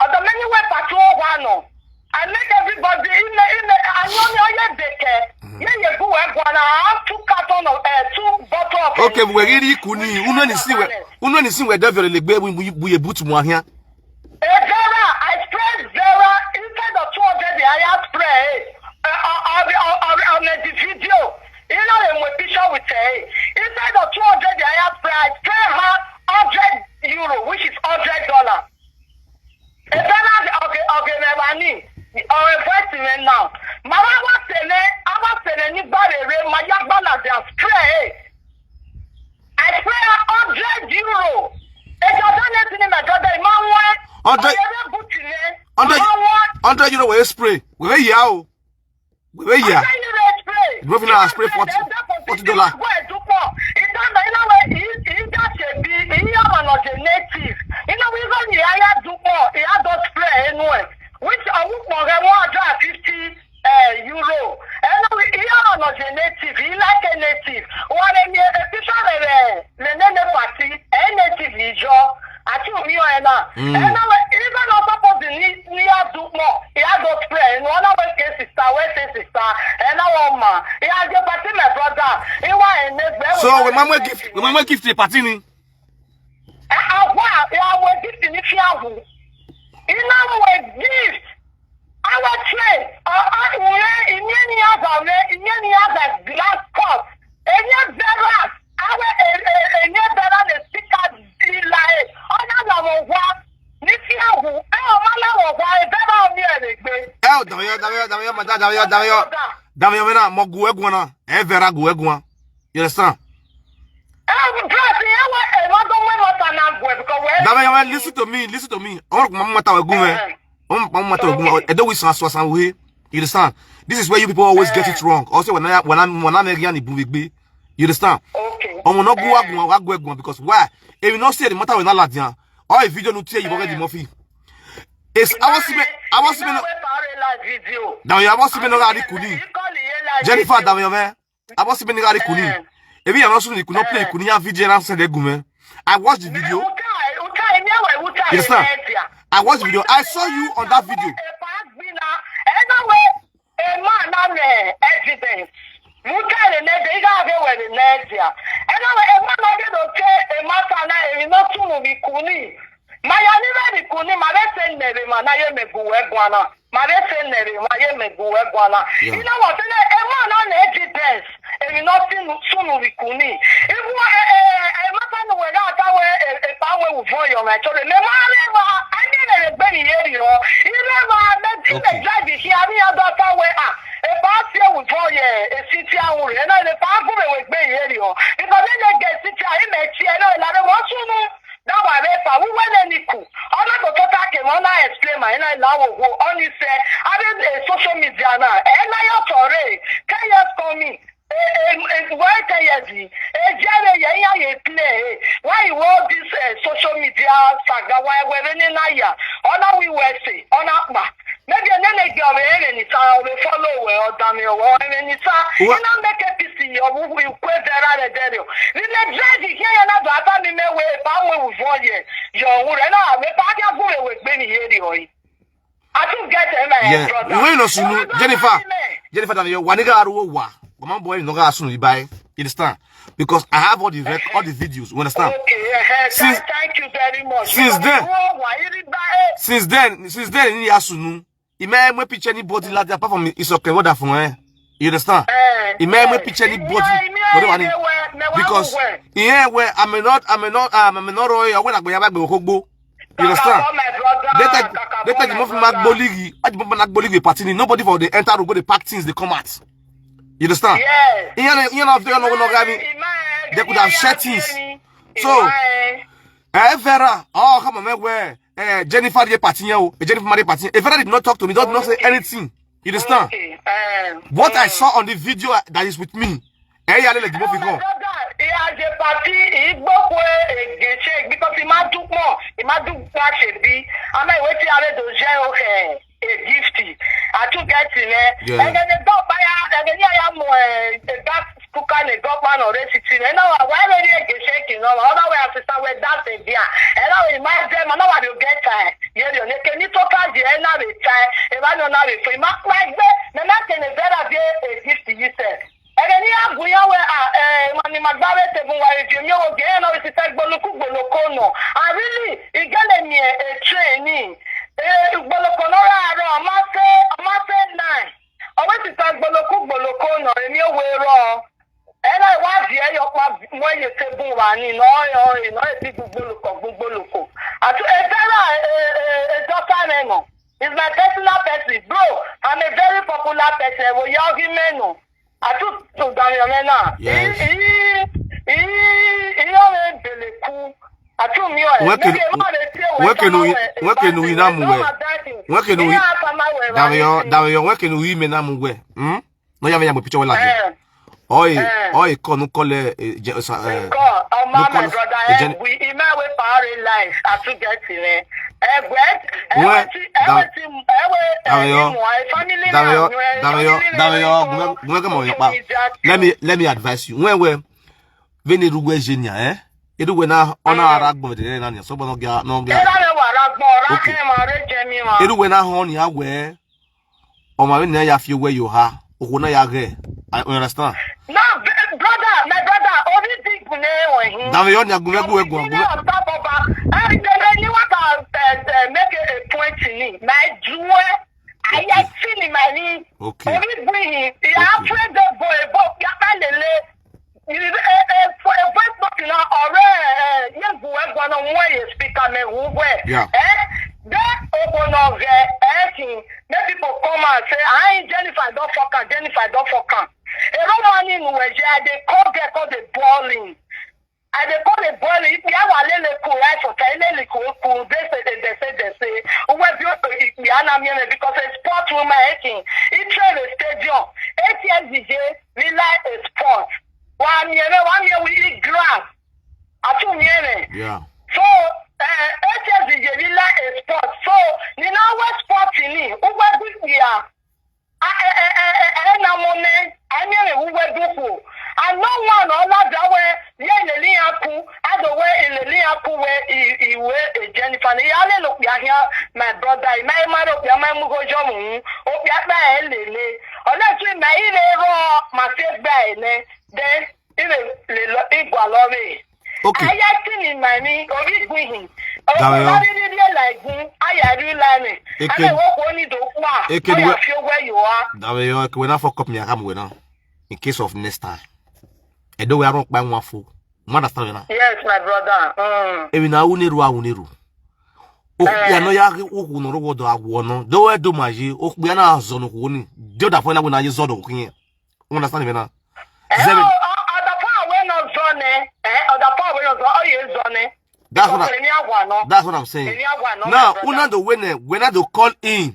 Other many way party o wa no. I make everybody in the, in the, I know me, I get the care. Me, you go and go and I have two carton of, uh, two bottle of. Okay, we really kuni. Uno ni si we, uno ni si we devil le gbe, we, we, we boot mo here. Eh, Vera, I spray Vera inside of two hundred, the higher spray. Uh, uh, uh, uh, uh, uh, on the video. You know, in my picture with her. Inside of two hundred, the higher spray, I spray her hundred euro, which is hundred dollar. Ebela oge, oge mewani. Or invest me now. Mama wa sene, awa sene ni barere, ma ya gbala de spray. I spray a hundred euro. If you don't let me, my brother, man, one. Hundred, hundred, hundred euro we spray. We ya o. We ya. Hundred euro spray. You know, if you spray forty, forty dollar. Native. You know, we go the higher do more. He had to spray anyway. Which I would more than one hundred fifty uh, euro. And we here are not a native. He like a native. One a picture of the nene party, a native is your. I think me or na. And now, even not supposed to need near do more. He had to spray. And one of the case sister, where say sister, and now one man. He has a party, my brother. He want a next. So we mama gift, we mama gift the party ni. Awa, ya we gift ni fi awu. Ina we gift. Our train, uh, uh, we, imi ni aza we, imi ni aza glass cup. Enye bera, awe, e, e, enye bera ne sika di la e. Ona na mo wa, ni fi awu, e o ma la mo wa, e bera o mi e le gbe. E o, damiyo, damiyo, damiyo, mada, damiyo, damiyo. Damiyo, mena, mo gu egwon na. E vera gu egwon. You understand? Eh, bro, see, I want, I want to win what I now go because we Damiyo, listen to me, listen to me. Or mama mata we gume. Or mama mata we gume. E do we san so san we. You understand? This is where you people always get it wrong. Also, when I, when I'm, when I'm a Riani Bubigbe, you understand? Okay. Omo no gu wa gun, wa gu gun because why? If you not say the matter we not ladian. All the video no tear you already, Murphy. It's, I was seeing, I was seeing. Damiyo, I was seeing no radi kuni. Jennifer, Damiyo, man. I was seeing no radi kuni. If you are not soon, you could not play kuni and video and send a gume. I watched the video. You understand? I watched the video. I saw you on that video. A man na me evidence. Mutare ne de ga ge we ne dia. Ena we a man na ge do ke a matter na e no tunu bi kuni. Ma ya ni be bi kuni, ma be se ne be ma na ye me gu we gwana. Ma be se ne be ma ye me gu we gwana. You know what? A man na evidence. E no tunu sunu bi kuni. Ibu e e e matter no we ga ta we e pa we u fo yo me tore. Me ma re ma ande ne be ni ye ri o. Ire ma me ti me drive here, mi ya do ta we a. E pa tie wu fo ye, e si ti a wu re na, e pa gu me we gbe ye ri o. Because me ne ge si ti a, e me ti e na, e la re mo sunu. That wa re pa, we we ne ni ku. Ona to to ta ke mo na explain ma, e na la wo wo. Oni se, a be, eh, social media na. E na yo tore. Ten years coming. Eh, eh, eh, why ten years? Eh, jere ye ya ye play. Eh. Why you all this, eh, social media saga? Why we ni na ya? Ona we we say, ona pa. Maybe a nene girl we ere ni sa we follow we or damn you or ere ni sa. You know make a pity you we we kwe dera de dere. We me drive here ya na do ata mi me we pa we we for ye. Yo we re na we pa ya gu we we gbe ni ye ri o yi. I too get it, my brother. When no sunu, Jennifer. Jennifer, Damiyo, wa ni ga ru wa. Come on, boy, no ga sunu ibai. You understand? Because I have all the rec, all the videos. You understand? Okay, yeah, since, thank you very much. Since then, since then, since then, ni asunu. Ime mwe picture anybody like that apart from it's okay. What the fun, eh? You understand? Ime mwe picture anybody. Because yeah, well, I'm not, I'm not, um, I'm not royal. When I go, I go, go. You understand? Kakabo, my brother. Later, Kakabo, later the my move brother. Magboligi. I the move Magboligi party. Nobody for the enter go dey pack things they come out. You understand? Yes. You know, you know, you know, no, no, Gami. They could have shared things. So, eh, Vera, oh, come on, man, where? Eh, Jennifer, the party, oh, Jennifer, Marie party. If Vera did not talk to me, don't not say anything. You understand? Okay, eh, What I mm. saw on the video that is with me. Eh, yeah, let the move My go. brother, he has a party, he gbokwe against because he might do more, he might do more should be. I might wait till I do jail, okay, a gift. I took get in there. Yeah. And then the dog buyer, and then I am uh, the gas cooker, the dog man or recipe. And now, why are they against shaking? No, other way, I sister, with that idea. And now, imagine, I know what you get time. Yeah, you can you talk about the end of the time. If I don't know if you might like that, then I can a better day a gift to you, sir. Ege ni agu ya we a eh mani magbawe te bu wa eje mi o ge no isi te gboluku gboloko no. And really, igele mi e train ni. Eh gboloko no ra ro ma se ma se nine. O we ti te gboluku gboloko no emi o we ro. E na wa di e yo pa mo ye te bu wa ni no yo no e ti gboloko gboloko. Atu e fera e e e dota ne no. It's my personal person, bro. I'm a very popular person. Wo yo gi menu. Atu to dan yo me na. Yes. Ii ii ii yo me beleku. Atu mi o. Where can- where can we- where can we na mu we? Where can we- Dawe yo, dawe yo, where can we me na mu we? Hmm? No ya me ya mo picture we like. Eh. Oi, Eh. oi, konu kole, eh, je- sa- eh, Nǹkan ọmọ no my call- brother eh, ẹ Jen- wí ìmọ̀ ẹ̀wẹ̀ parí life àtúgẹ̀tì rẹ̀. Ẹgbẹ́ Wẹ́- ẹ̀wẹ̀ tí ẹ̀wẹ̀ Dam- tí ẹ̀wẹ̀ Dam- ẹ̀yìn Dam- mọ̀ ẹ̀ family Dam- náà Yo, yẹn Dam- Yo, family Dam- náà Yo, yẹn Gumẹ- Gumẹ kẹ mọ yẹn pa. ìjà Let me let me advise you. When we when you do we Genia, eh? You do we now on our rag but there na so but no get no get. Ẹ̀rọ rẹ̀ wà rágbọ́n ọ̀rá Okay. kẹ́ máa rẹ̀ jẹ mi wọn. You do we now on your way. O ma we na ya fi we yo ha. O ko na ya ge. I understand. No, b- brother, my brother, orí dìgbù ní ẹ̀wọ̀n yìí. Dam Yo ni Gumẹ Gumẹ Gumẹ. Ọ̀tá bọ̀bà, ẹ̀rí tẹ̀lé ní wọ́n kà ẹ̀ make a point ní. My jewel, ayé sí ni màá ní. Okay. Orí gbìyìn, ìyá Okay. Fúrẹ́dẹ̀ bọ̀ ẹ̀bọ̀ yàtá lélẹ̀. Ẹ̀fọ́ ẹ̀fọ́ ìpọ̀tì náà ọ̀rẹ́ ẹ̀ yẹn gùn ẹ̀gbọ́n náà wọ́n yẹ spíkà mẹ́wùú wẹ̀. Yeah. Ẹ́ dẹ́ ògbó náà rẹ̀ ẹ̀ kì í. Make people come and say, "Ah, Jennifer don fuck am, Jennifer don fuck am." Èrò wọn ní inú ẹ̀jẹ̀, I dey call girl, call the bowling. I dey call the bowling. If you are lele ko right for time, lele ko ko, they say, they say, they say. Uwe bi o ikpe ana mi eme because a sport woman ekin. He train a stadium. Eight years D J, we like a sport. Wa mi eme, wa mi eme, we eat grass. Atu mi eme. Yeah. So, eh, eight years D J, we like a sport. So, ni na we sport ni, uwe bi ya. A e e e e e na mo ne, a mi eme uwe duku. A no one o la da we, ye le li aku, a do we le li aku we i i we e Jennifer ni ya le lo pia hia, my brother, i ma ma lo pia ma mu go jo mu. O pia pa e le le. O le tu ma i le ro ma se gba e ne. Then i le le lo i gwa lo re. Okay. Aya ti ni ma ni, orí gbìyìn. Dàmí o. Ọ̀rọ̀ rí rí rí ẹ̀ láìgún, aya rí lánìí. Eke- Àbẹ̀ wọ́n kò ní ìdó wà. Eke Aya duwe- fi owó ẹ̀ yọ̀ wá. Dam Yo, ke we na fuck up me akam we now. In case of next time. Edo we aron pa nwa fo. Mo understand we now. Yes, my brother. Mm. Ebi na uneru a uneru. O ya no ya o ku no ro do awo no. Do we do ma ye. O ya na zo no ku ni. Do da fo na we na ye zo do ku yin. Understand me now? Eh, Zebe- ọ- ọ- ọ̀dà fún àwọn èèyàn zọ ni. Eh, ọ̀dà fún àwọn èèyàn zọ, ó yẹ zọ ni. That's what I- Èmi àwà náà. That's what I'm saying. Èmi àwà náà, Now, my brother. una do when when I do call in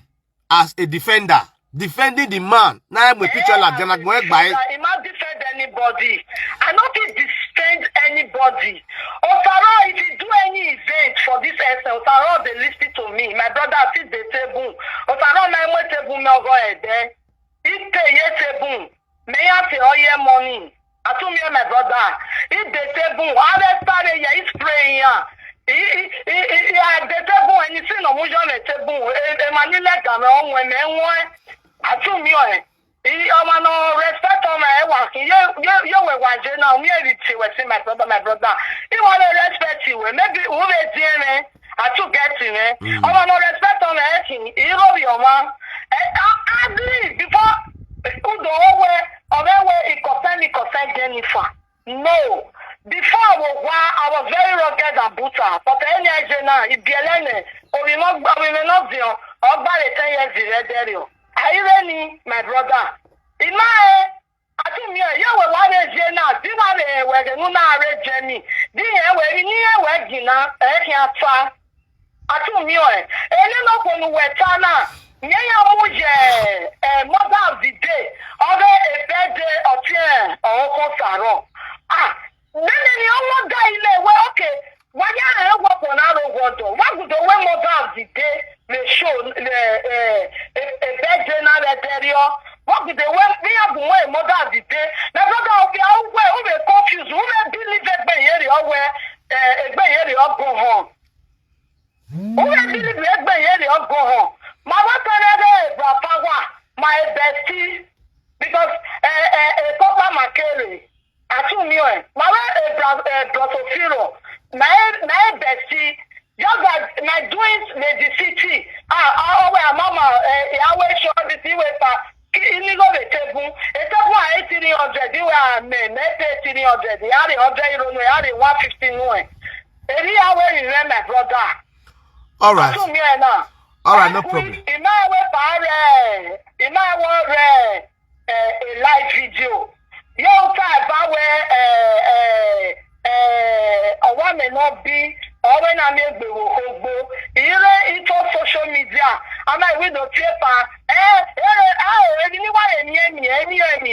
as a defender, defending the man. Now I'm a picture like Ghana go egba. I ma defend anybody. I no fit defend anybody. Osaro, if you do any event for this S L, Osaro, they listen to me. My brother, sit the table. Osaro, na mo table me go there. Ite ye table. Me ya te oye money. Atumi, my brother. If the table, I will start a year is praying. I I I I the table and you see no mujo me table. E e manile ga me on we me won. Atumi o. I ọmọ no respect ọmọ ẹ wà kí yóò yóò yóò wẹ̀ wà jẹ́ náà mi èrì tì wẹ̀ sí my brother, my brother. Ìwọ lè respect ìwẹ̀, maybe who lè dín ẹ̀ rẹ̀, àtúgẹ̀tì rẹ̀. Ọmọ no respect ọmọ ẹ kì í rọ̀bì ọmọ. Ẹ á á bí before udo owó ọmọ ẹ wẹ ìkọ̀sẹ́ ní ìkọ̀sẹ́ Jennifer. No, Before I was, I was very rugged and brutal. But any age now, if you learn it, or we not, we may not be on, or by the ten years, the red area. Are you ready, my brother? In my, I think me, you were one age now. This one, eh, were the no now red Jenny. This year, were in here, were Gina, eh, can try. Atụmio, ele n'okwu n'uwe taa na nye ya mụ je, eh, mother of the day, ọ bụ a birthday ọtịe ọkụ saro. Ah, nene ni ọnwụ da ile we, okay, wanya ahụ ewepụ na arụ ụgwọ dọ, wagudo we mother of the day, le show, le, eh, a, a birthday na le derio, wagudo we, me ya bụ nwe mother of the day, na brother obi akwụkwọ, ube confused, ube believe egbe yeri owe, eh, egbe yeri ọgụ hụ. Who will believe me? Egbe yeri ọgụ hụ. Ma wetere ebe Ebra Power, my bestie, because, eh, eh, eh, Papa Makere, Atụmio, eh, ma we Ebra, eh, Brotofiro, my, my bestie, just that my doings may the city. Ah, ah, oh, where mama, eh, eh, I will show this, he will pa, ki-, inigo the table, a table at three hundred, you are men, may pay three hundred, you are the hundred euro, you are the one fifty, no, eh. Eri ya we remain my brother. All right. Atụmio na. All right, no problem. Ime we pare, ime we re, eh, a live video. Yo, ka ba we, eh, eh, eh, ọwa me no be, ọwa na me gbe wo kogbo. Ire into social media. Ama we do paper. Eh, eh, ah, ebi ni wa emi, emi, emi, emi.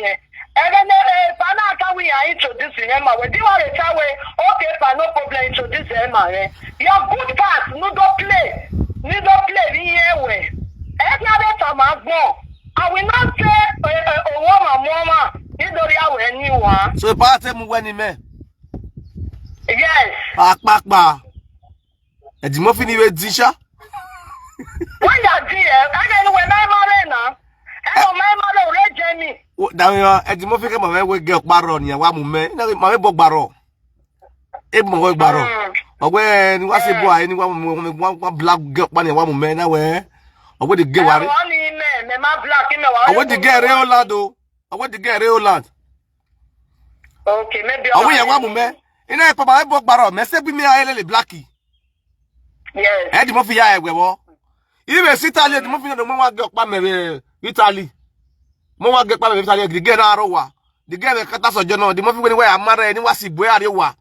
Ebe ne, eh, pa na aka we ya introduce him ma we. Di wa re ta we. Okay, pa, no problem, introduce him ma we. Your good part, no do play. No do play ni ye we. E ti a be ta ma gbon. I will not say, eh, eh, owo ma mo ma. Ni do ri awe ni wa. So pa te mu we ni me. Yes. Pa, pa, pa. Eddie Murphy ni we di sha. When you are there, I don't know when my mother now. I don't my mother, Red Jamie. Da mi, Eddie Murphy ke ma we, we ge paro ni wa mu me. Na ma we bo gbaro. E mo we gbaro. Mm. Ogwe ni wa se boy ni wa mu, wa, wa black girl pa ni wa mu me na we. Ogwe the girl wa re. Wa ni me, me ma black me wa. Ogwe the girl re o lado. Ogwe the girl re o land. Okay, maybe. Ogwe ya wa mu me. Ina e pa ma e bo gbaro. Me se bi mi a ele le black. Yes. Eddie Murphy ya egbe wo. Ibe si Italy, Eddie Murphy no mo wa ge opa me be Italy. Mo wa ge opa me Italy, the girl na ro wa. The girl me kata so jono, Eddie Murphy we ni we amare ni wa si bwe are wa.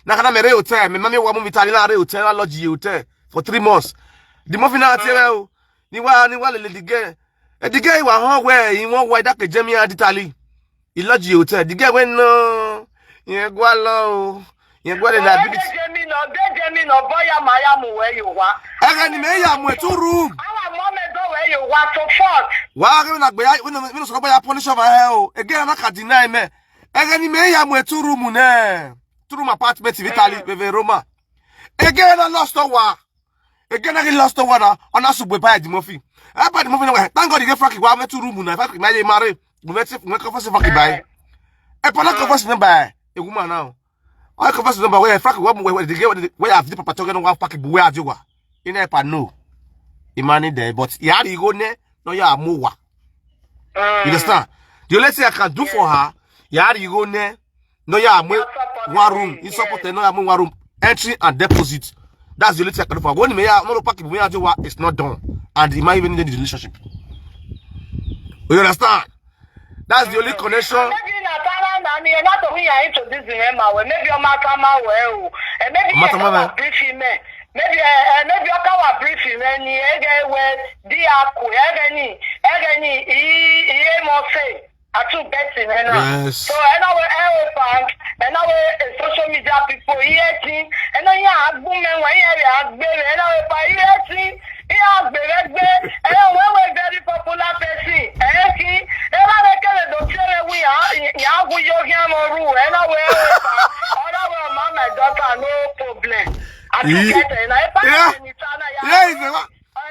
Na kana me re hotel, me mami wa mu Italy na re hotel, na lodge hotel for three months. Eddie Murphy na tie o. Ni wa, ni wa le le the girl. E the girl wa ho we, in one way that ke Jamie at Italy. He lodge hotel. The girl went no. Ye gwa lo. Ye gwa le na big. Jamie no, Jamie no, boy, ya ma ya mu we you wa. Ega ni me ya mu two room. Our mom do we you wa so fort. Wa ga na gbe ya, we no, we no so gbe ya punish over here o. Again, na ka deny me. Ega ni me ya mu two room ne. Two room apartment in Italy, we Roma. Again, I lost wa. Again, I lost one. Ona su boy by Eddie Murphy. I by Eddie Murphy na. Thank God you get Frankie. Wa me two room na. Frankie na ye marry. We me we confess Frankie by. E pa na confess me by. A woman now. I confess me by where Frankie, where, where, where the girl, where have the papa talking, wa Frankie, where are you? In e pa no. Imani there, but ya ri go ne, no ya mo wa. You understand? The only thing I can do for her, ya ri go ne, no ya mo one room. In support, no ya mo one room. Entry and deposit. That's the only thing I can do for her. When me ya no pack me ya do wa, it's not done. And it might even end the relationship. You understand? That's the only connection. Maybe na tara na ni na to we ya introduce him ma we. Maybe o ma ka ma we o. Eh, maybe o ma ka ma we. Brief him, eh. Maybe, eh, eh, maybe o ka wa brief him, eh, ni ege we di aku, ege ni, ege ni, i, i mo say. Atu betting, eh, na. Yes. So, eh, na we, eh, we bank, eh, na we, eh, social media people, eh, ti, eh, na ya agbu me, we, eh, ya agbe, eh, na we pa, eh, ti, eh, agbe, eh, gbe, eh, we, we very popular person, eh, ti, eh, na we kele do tere we, ah, ya agbu yo, ya mo ru, eh, na we, eh, we pa, oh, na we, ma, my daughter, no problem. Atu Ye-, get, eh, na, eh, pa, yeah. Ni ta na ya. Yeah, is a,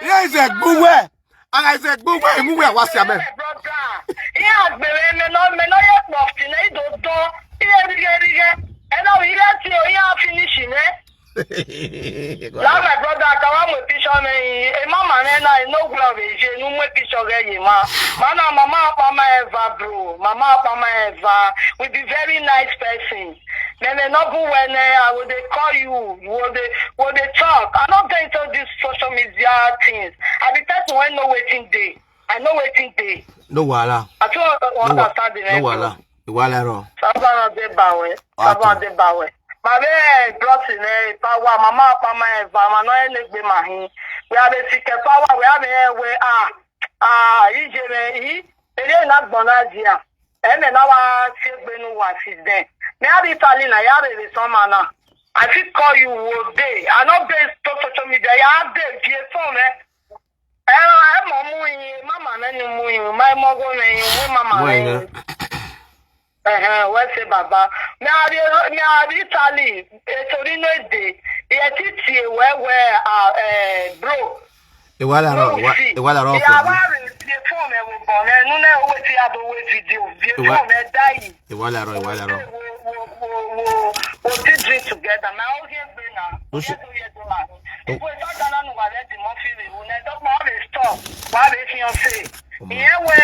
yeah, is a good way. And I said, "Go where, go where, what's your man?" He has been, me no, me no yet buffed in it, don't, don't, here, here, here. And now he lets you, he has finished, eh? Now, my brother, I can't wait picture me. Eh, mama, eh, na, no glove, eh, je, no more picture, eh, ye, ma. Mana, mama, papa, ever, bro. Mama, papa, ever. We be very nice person. Meme no bu wene, I will dey call you, we will dey, we will dey talk. I no dey into this social media things. I be person wey know wetin dey. I know wetin dey. No wahala. I too No wa- understand the no level. wahala. The wahala run. Saba no dey bawe. Wato. Saba no dey bawe. My baby, bros in eh, power, mama, mama, eh, mama, no, eh, negbe mahin. We have a sick power, we have a way, ah, ah, ije me, he, ere na gbona dia. Eme na wa se gbe nu wa si den. Me abi Italy na ya be so mana. I fit call you wo day. I no dey to social media. Ya dey via phone eh. Eh, eh, mo mu yin, mama na ni mu yin, my mo go na yin, mu mama Mo na yin yin. na. Eh, eh, we say baba. Me abi, me abi Italy. E tori no dey. E ti ti e we we ah, eh, bro. Ìwà làárọ̀, No, ìwà, see, ìwà làárọ̀ the ọkọ̀ mi. Hour is the phone eh, we born eh, no, no, we see how we video, the Ìwà, phone eh, die. ìwà làárọ̀, ìwà làárọ̀. Wo, wo, wo, wo, wo, we drink together. My whole game play now. Ó ṣe- Yes, oh, yes, oh, man. Ó- If we talk down on the monthly, we will not talk about the store. Why they fiancé? Oh, man. Ìyẹn wẹ,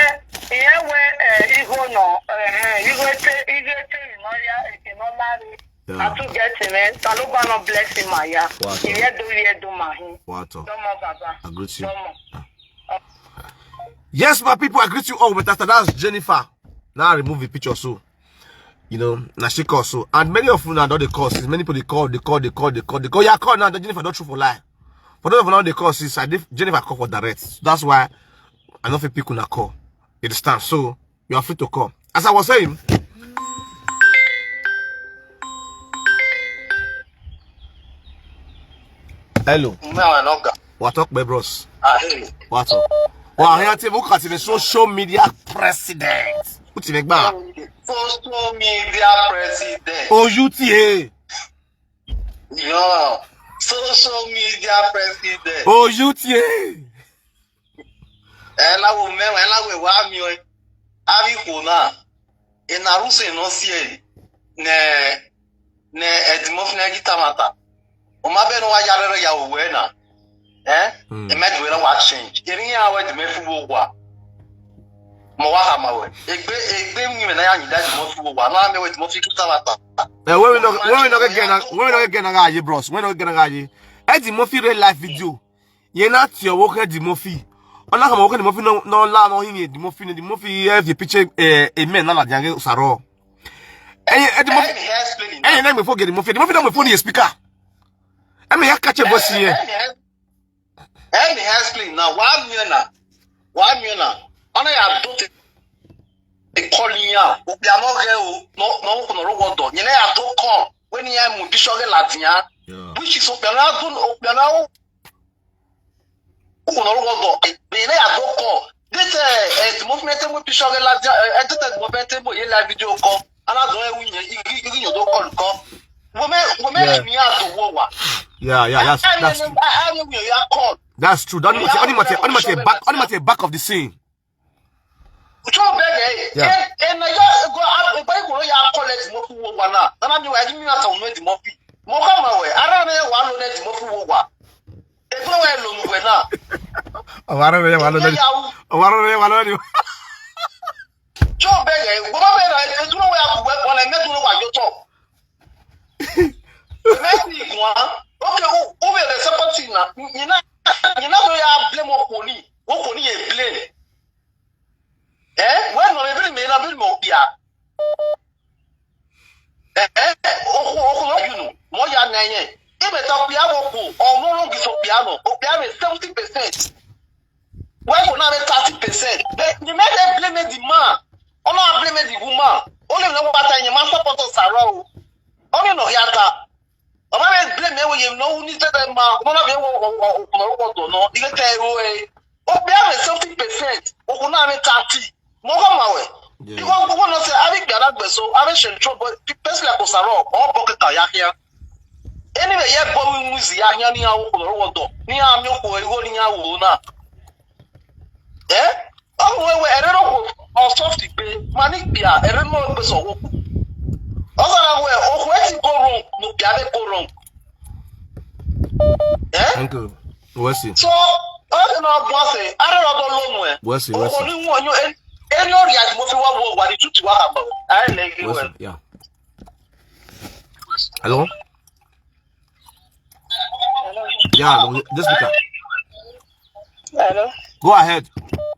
ìyẹn wẹ, eh, iho nọ, eh, eh, iho ete, iho ete ìnáyà, ìnáyà rẹ. Yeah. I too get him, eh. Taluba no bless him, my yeah. What? Ìyẹn do, ìyẹn do, my him. What? Domo, baba. I greet you. Domo. Ah. Yes, my people, I greet you all with after that's Jennifer. Now I remove the picture so. You know, now she calls so. And many of you now don't they call. Since many people they call, they call, they call, they call, they call. Yeah, call now. Jennifer don't true for lie. For those of you now they call, since I did, Jennifer call for direct. That's why I don't feel people now call. You understand? So you are free to call. As I was saying, hello. Now I don't go. What up, my bros? Ah, hey. What up? Well, here to look at the social media president. What's in the back? Social media president. O U T A. Yeah. Social media president. O U T A. Ela wo me, ela we wa mi o. Abi ko na. E na ru se no si e. Ne, ne edimo fina gi tamata. O ma be no wa ya rere ya owe na. Eh? Hmm. E me do na wa change. E ni ya we di me fu wo wa. Mo wa ha ma we. Egbe, egbe mi me na ya ni da di mo fu wo wa. Na me we di mo fi gi tamata. Eh, when we no, when we no get na, when we no get na ga ye, bros. When we no get na ga ye. E di mo fi real life video. Ye na ti owo ke di mo fi. Ona ka mo ke di mo fi no, no la no hin ye di mo fi ni di mo fi e fi picture eh, e me na la jange saro. Eh, eh, di mo fi. Let me explain it. Eh, let me forget di mo fi. Di mo fi na mo phone ye speaker. E me ya catch a voice here. Let me, let me explain now. Why me na? Why me na? Ona ya do te e calling ya. O bi amo ge o. No, no, no, no, what do? Ye na ya do call. When ya mu bi shoge la dia. Yeah. Which is o bi na do, o bi na o. Uko no rugo do. Be na ya do call. This eh, eh, the movement mo picture la dia, eh, eh, the movement mo ye la video call. Ana do e wi ye, igi, igi yo do call call. Wo me, wo me Yeah. mi ya do wo wa. Yeah, yeah, that's, I that's mean, true. I, I mean, we are call. That's true. Don't mate, Yeah, only mate, yeah, only mate sure, back, yeah. only mate back of the scene. Cho beg eh. Yeah. Eh, eh, na ya go up, eh, by go ya call it mo fu wo wa na. Na mi wa mi na ta mo di mo fi. Mo ka ma we. Ara me wa lo ne di mo fu wo wa. E go we lo mu we na. Awara me wa lo ne. Awara me wa lo ne. Cho beg eh. Go ba be na e duro we abu we, wala me duro wa yo to. Me ni gwa. Okay, u, u be the support na. Ni na, ni na do ya blame o ko ni. O ko ni e blame. Eh, when no be me na be mo bia. Eh, eh, oku, oku no you know. Mo ya na yen. Ibe ta bia mo ku. O mo ro gi so bia no. O bia me seventy percent. Why go na me thirty percent? But you make them blame the man. O na blame the woman. O le no wa ta yen ma support us aro. O ni no ya ta. O ma me blame me we you know ni te ma. O na be wo o o no. Ile te o e. O bia me seventy percent. O ku na me thirty. Mo go ma we. Yeah. Because we no say abi gbara gbe so, abi shencho, but the person like Osaro, o bo ke ka ya ya. Anyway, ye bo we mu zi ya ya ni ya wo ko ro do. Ni ya mi ko e wo ni ya wo na. Eh? O we we ere ro ko o soft pe. Mani bia ere mo pe so wo. O ga na we o ko e ti go wrong, no bia be go wrong. Eh? Thank you. Wesi. So, o de no bo se, are ro do lo nu e. Wesi, O Wesi. ko ni won yo en, en no ri ati mo fi wa wo wa ni tutu wa ka ba. Ai le gi Wesi, we. yeah. Hello? Hello. Yeah, no, this speaker. Hello. Go ahead.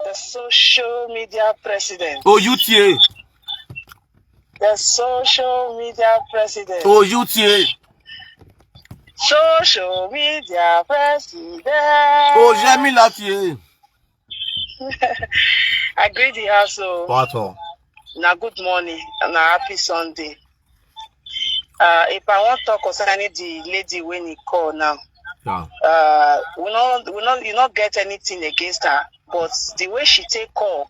The social media president. Oh, U T A. The social media president. Oh, U T A. Social media president. Oh, Yemi Latie. I greet the house. So What all? Now, good morning and a happy Sunday. Uh, if I want to talk concerning the lady when he call now, Yeah. uh, we not we not you not get anything against her, but the way she take call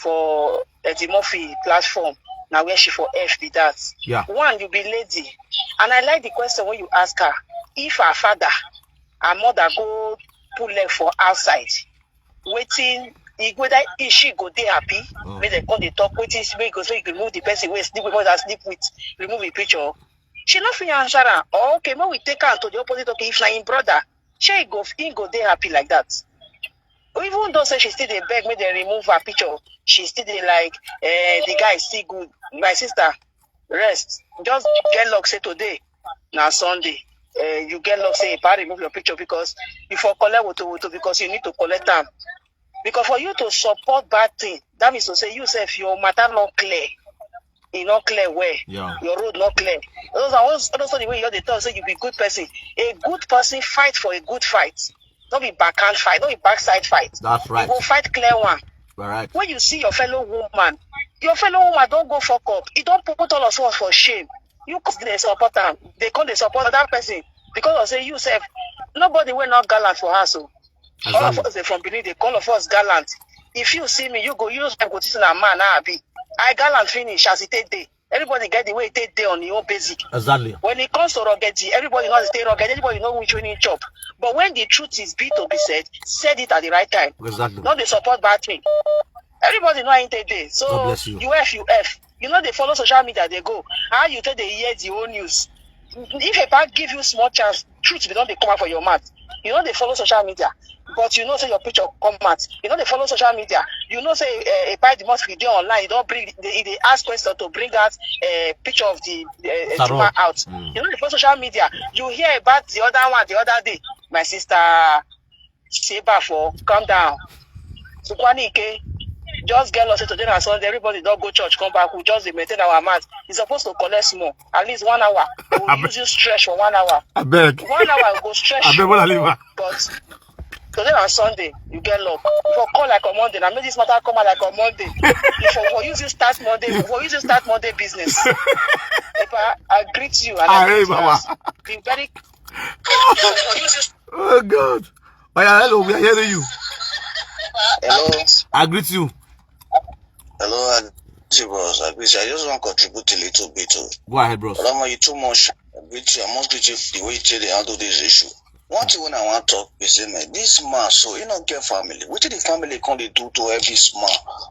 for Eddie Murphy platform, now where she for F be that. Yeah. One, you be lady, and I like the question when you ask her if her father, her mother go pull leg for outside, waiting. Whether is she go dey happy, Mm. Make dem come dey talk wetin she make go say you remove the person wey sleep with mother sleep with, remove the picture. She no fit answer am. Or okay, make we take am to the opposite. Okay, if na im brother, shey he go he go dey happy like that? Even though say she still dey beg make dem remove her picture, she still dey like, eh, the guy still good. My sister, rest. Just get luck say today na Sunday. Eh, you get luck say if I remove your picture because you for collect woto woto because you need to collect am. Because for you to support bad thing, that means to say you sef your matter not clear. E not clear well. Yeah. Your road not clear. Those are all those are the way you dey talk say you be good person. A good person fight for a good fight. No be backhand fight, no be backside fight. That's right. You go fight clear one. All right. When you see your fellow woman, your fellow woman don't go fuck up. It don't put all of us for shame. You come dey support am. They come dey support that person because of say you sef nobody wey not gallant for her. So all of Exactly. Us dey from Benin, they call of us gallant. If you see me, you go use dem go teach na man I be. I gallant finish as e take dey. Everybody get the way e take dey on your own basic. Exactly. When it comes to ruggedity, everybody knows stay rugged. Everybody know which way e chop. But when the truth is be to be said, said it at the right time. Exactly. No dey support bad thing. Everybody know how e take dey. So God bless you. You F, you F. You know they follow social media, they go. How you take dey hear the whole news? If a bad give you small chance, truth be don dey come out for your mouth. You know they follow social media, but you know say your picture come out. You know they follow social media. You know say uh, a buy the must be dey online. You don't bring. They, they ask question to bring out a uh, picture of the uh, Sarah. Tima out. Mm. You know they follow social media. You hear about the other one the other day. My sister, say back for calm down. Sukwanike, just get lost today na Sunday. Everybody don't go church, come back. We just dey maintain our mat. It's supposed to collect small, at least one hour. We'll Abeg. Use you stretch for one hour. I beg. One hour we go stretch. I beg, Bola, leave her. But today na Sunday, you get luck. If you call like on Monday, now make this matter come out like on Monday. If you for use you start Monday, if you use you start Monday business. If I, I greet you and I, Hey, greet you Baba. As be very. If you use you Oh, God. Oh, yeah, hello, we are hearing you. Hello, I greet you. hello, I greet you, bros. I greet you. I just want to contribute a little bit. Oh. Go ahead, bros. Olama, you too much. I greet you. I must greet you the way you take the handle this issue. One thing when I want to talk is, man, this man, so he not get family. What did the family come they do to help this man?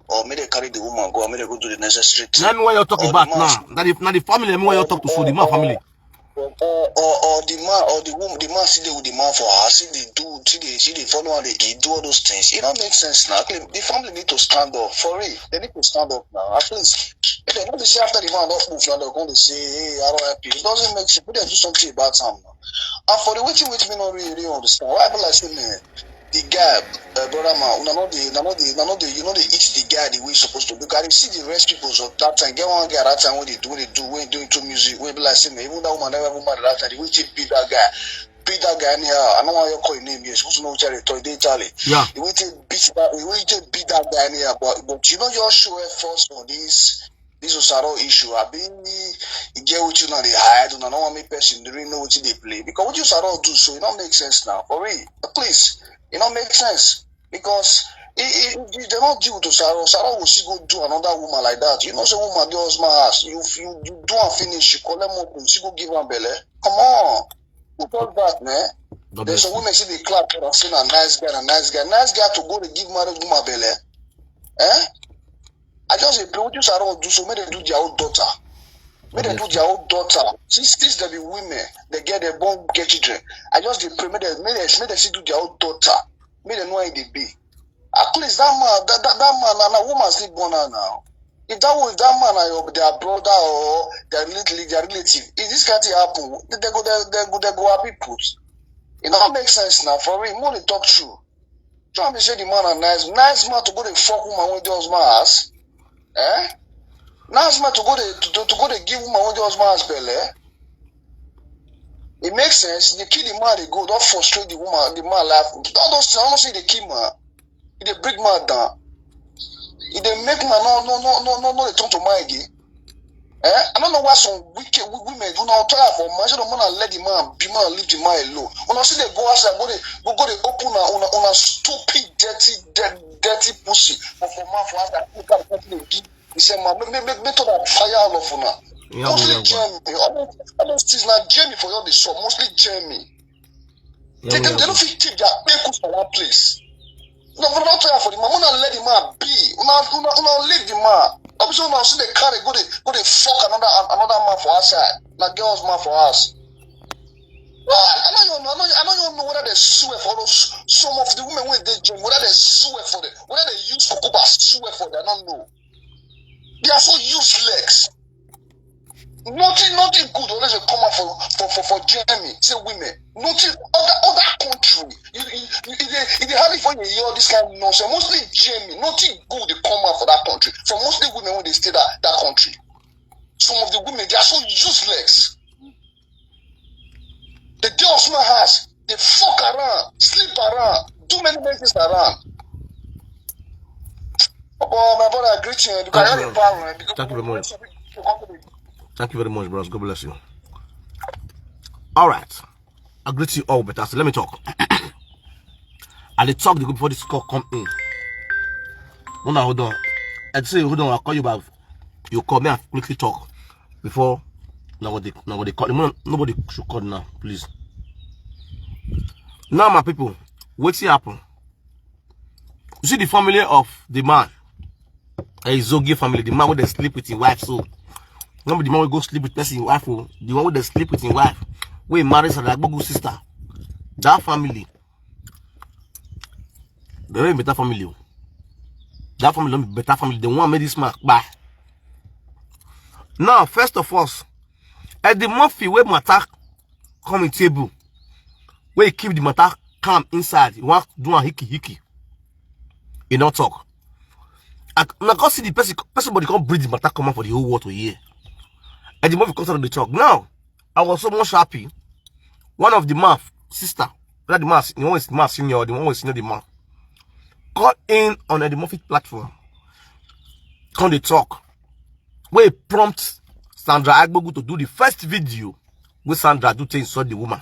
Or may they carry the woman go, or may they go do the necessary thing. Let me what you talk Or about the man now. That if not the family, let me what you talk to, so the man family. Or, or, or the man or the woman, the man see they with the man for her, see they do, see they see they follow and they eat, do all those things. It don't make sense now. Claim the family need to stand up for it. They need to stand up now. At least if they not say after the man not move now, they're going to say, hey, R I P. It doesn't make sense. They do something about him now. And for the waiting, waiting, me not really, really understand. Why people like say, man, the guy, uh, brother man, una no dey, una no dey, una no dey, you know they eat the guy the way you supposed to. Because you see the rest people of that time, get one guy that time when they do, when they do, when they do into music, when be like say, man, even that woman never even mad at that time. The way they beat that guy, beat that guy anyhow. I don't want you call your name here. Supposed to know which are they talk, they tell it. Yeah. The way they beat that, the way they beat that guy anyhow. But but you know your show efforts for this this Osaro issue. I been you get what you know they hide, and I don't want me person to really know what they play. Because what you Osaro do so, it don't make sense now. For real, please, it don't make sense. Because it, it, it, they don't deal with Osaro. Osaro will she go do another woman like that. You know, say woman do husband house. You you you do and finish. You collect more things. You go give her belly. Come on, who does that, man? God There's bless some you. Women say they clap and say a nice guy, a nice guy, nice guy to go to give married woman belly. Eh? I just dey pray with you, Sarah do so. Make they do their own daughter. Make they do their own daughter. Since since they be women, they get their born get children. I just dey pray. Make they make they make they still do their own daughter. Make they know how they be. At least that man, that, that, that man, na, na woman still born her now. If that, if that man na your, their brother or their relative, their relative, if this kind thing happen, they go, they, they go, they go happy put. It don't make sense now for real. More they talk true. Try me say the man a nice, nice man to go dey fuck woman wey dey husband house. Eh? Nice man to go dey, to, to go dey give woman wey dey husband house belle. It makes sense. They kill the man, they go, don't frustrate the woman, the man life. All those things, I don't say they kill man. They bring man down. If they make man no, no, no, no, no, no, they turn to man again. Eh? I don't know why some wicked wi- women do not try for man. Should the man let the man be, man leave the man alone. When I see they go outside, go they go, go they open una, una, una stupid, dirty, dirty, dirty pussy. For, for man for us that people come, come they give. He said, man, make, make, make, make to that fire all of una. Yeah, Mostly yeah, Germany. All those, all those things now Germany for you they saw. Mostly Germany. They, they, they don't fit keep their equals for one place. No, we don't try for the man. We not let the man be. We not, we not, we not leave the man. Obviously, we not see the carry go they, go they fuck another, another man for outside. Like girls man for us. No, I, I know you know. I know, I know you know whether they swear for those. Some of the women when they join, whether they swear for them, whether they use kukuba swear for them, I don't know. They are so useless. Nothing, nothing good always dey come out for for for, for Germany. Say women, nothing other other country. You you you you dey you dey hardly find you hear all this kind of nonsense. Mostly Germany, nothing good dey come out for that country. For mostly women when they stay that that country, some of the women they are so useless. They dey on small house, they fuck around, sleep around, do many many things around. Oh, my brother, I greet you. Because Thank I you. have a power. Because Thank you very much. Thank you very much, bros. God bless you. All right. I greet you all, but I say, let me talk. I dey talk the good before this call come in. When I hold on, I say hold on. I'll call you back. You call me and quickly talk before nobody nobody call. Nobody should call now, please. Now, my people, what's happen? You see the family of the man. A Izogie family, the man where they sleep with his wife. So, not be the man will go sleep with person wife. Oh, the one where they sleep with his wife. We marry Sarah Agbogu sister. That family. They don't better family. Oh. That family don't be better family. They want make this man buy. Now, first of all, Eddie Murphy, where matter come in table, where he keep the matter calm inside. He want do a hickey hickey. He not talk. I, I can't see the person, person body can't bring the matter come out for the whole world to hear. Eddie Murphy comes out of the talk. Now, I was so much happy. One of the man, sister, that the man, the one is man senior, the one is senior the man, called in on Eddie Murphy platform. Come they talk. Where he prompt Sandra Agbogu to do the first video with Sandra do to insult the woman.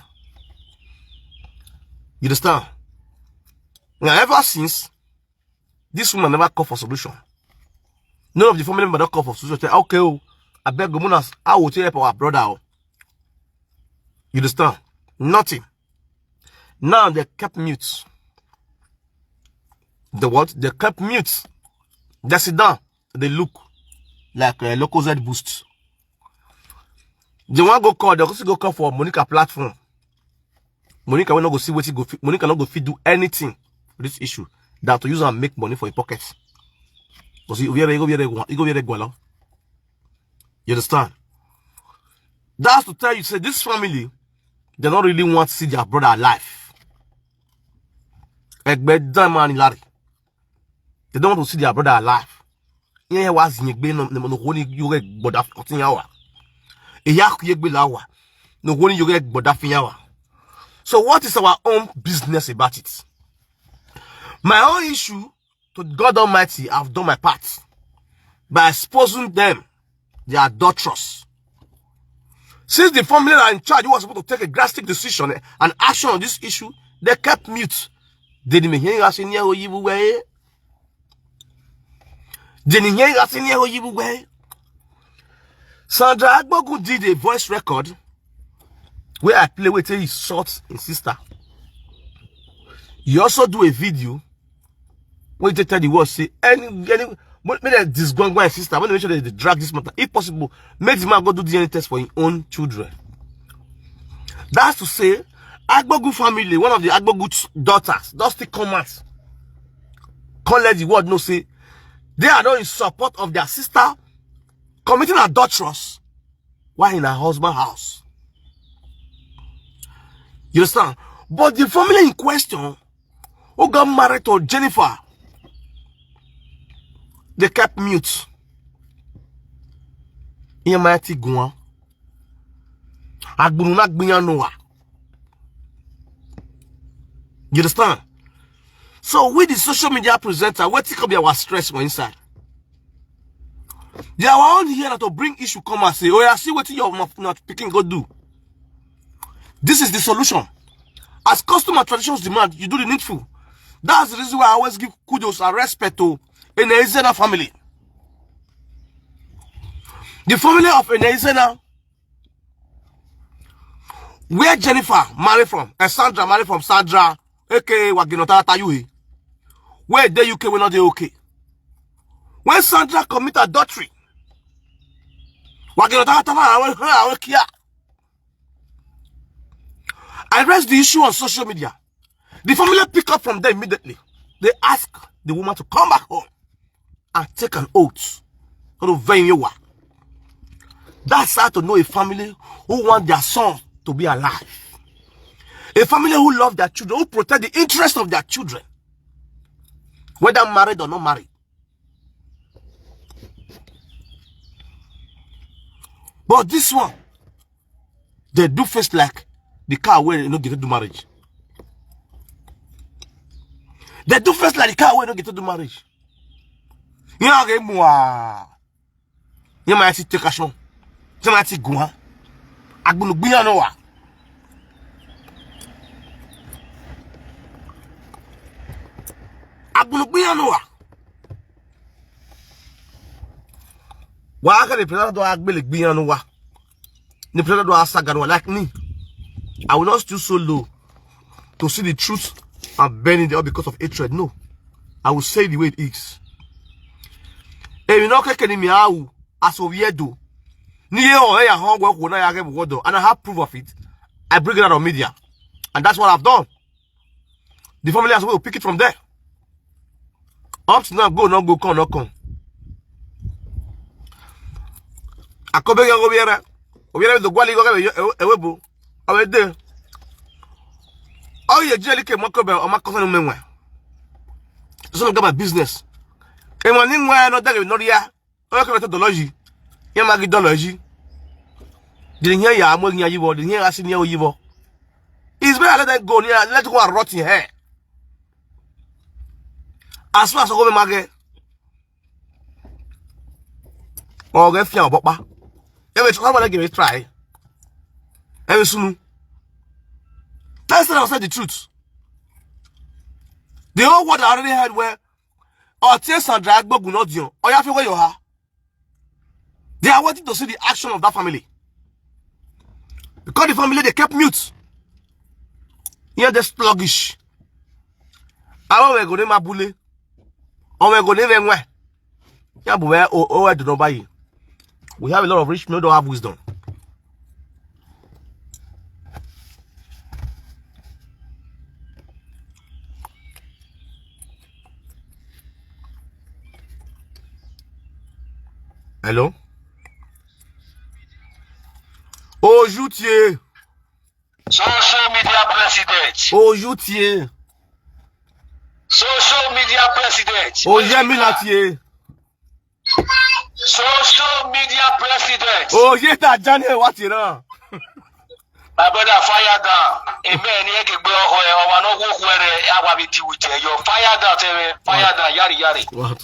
You understand? Now, ever since, this woman never call for solution. None of the family member don't call for solution. Say, okay, oh, I beg Muna, I will take help our brother. Oh. You understand? Nothing. Now they kept mute. The what? They kept mute. They sit down. They look like a local Z boost. They want go call. They also go call for Monica platform. Monica will not go see what he go. Fit, Monica not go fit do anything with this issue than to use and make money for your pocket. Because you go very go very go. You understand? That's to tell you, say this family, they don't really want to see their brother alive. Egbe dan man Larry. They don't want to see their brother alive. Yeah, was nyegbe no no no honi yuge gboda fourteen hour. Iya yegbe lawa. No honi yuge gboda fin hour. So what is our own business about it? My own issue to God Almighty, I've done my part by exposing them, the adulterous. Since the family that are in charge who was supposed to take a drastic decision and action on this issue, they kept mute. They didn't hear us in here. They didn't hear us in here. Sandra Agbogu did a voice record where I play with his short his sister. You also do a video where you tell the world say any any make dem disgwangwa his sister, when they make sure they drag this matter. If possible, make the man go do D N A test for his own children. That's to say, Agbogu family, one of the Agbogu daughters, does still come out. Come let the world know say They are not in support of their sister committing adulterous while in her husband's house. You understand? But the family in question who got married to Jennifer, they kept mute. Ihe ma ya ti gụọ. Agbụrụ na-agbụ ya n'ụwa. You understand? So with the social media presenter, what take up our stress for inside? They are on here to bring issue come and say, "Oh, I see what your mouth not picking go do." This is the solution. As custom and traditions demand, you do the needful. That's the reason why I always give kudos and respect to Eneizena family. The family of Eneizena, where Jennifer married from, and Sandra married from, Sandra, A K A Waginotata Yui, where the U K will not be okay. When Sandra commit adultery, Waginotata, I will, I will care. I raised the issue on social media. The family pick up from there immediately. They ask the woman to come back home and take an oath. That's how to know a family who want their son to be alive. A family who love their children, who protect the interest of their children, whether married or not married. But this one, they do face like the car where you no get to do marriage. They do face like the car where you no get to do marriage. You know, okay, more. You might take a show. You might take go. Agbunu gbiyan no wa. Agbunu gbiyan no wa. Wa aka the president do agbele gbiyan no wa. The president do asaga no wa like me. I will not stoop so low to see the truth and bend it all because of hatred. No. I will say the way it is. Èmi náà kékeré mi àwù aṣọ yẹ do. Ní yẹ ọ̀rẹ́ yà hàn wọ́n kò náà yà rẹ̀ wọ́dọ̀. And I have proof of it. I bring it out on media. And that's what I've done. The family has to pick it from there. Up to now, go, no go, come, no come. Akobe ya obiara. Obiara do gwali go ga ewe bo. Awe de. Oh, yeah, jeli ke mo ko be o ma ko fenu menwe. So no ga business. E mo ni nwa no dele no ria. O ko to dology. Ya ma gi dology. Didn't hear ya mo nya yibo, didn't hear us near yibo. It's better let them go near, let go and rot in here. As far as I go, my girl. Or get fear, papa. Every try, give it try. Every soon. That's what I said the truth. The whole world already heard where Otis and Drag Bogu not you. Or you have to wear your hair. They are waiting to see the action of that family. Because the family, they kept mute. Yeah, they're sluggish. Àwọn ẹ̀gọ́ ní máa bulé. Àwọn ẹ̀gọ́ ní rẹ̀ wẹ̀. Yeah, but where, oh, oh, I don't know by you. We have a lot of rich men who don't have wisdom. Hello? Ojú tiẹ̀. Social media president. Ojú tiẹ̀. Social media president. Ojú mi láti ẹ̀. Social media president. Oye ta jani wa ti ran. My brother, fire down. Amen. Ni eke gbe oho e, owa no wo kwere, awa bi ti wuche. Yo, fire down, tebe. Fire down, yari, yari. What?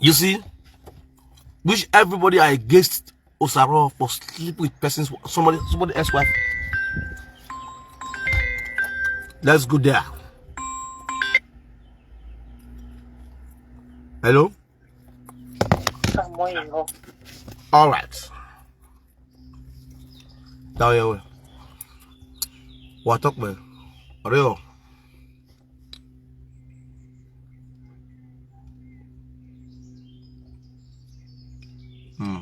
You see, which everybody are against Osaro for sleep with persons, somebody, somebody else's wife. Let's go there. Hello? All right. Down here. What talk, man? Real. Hmm.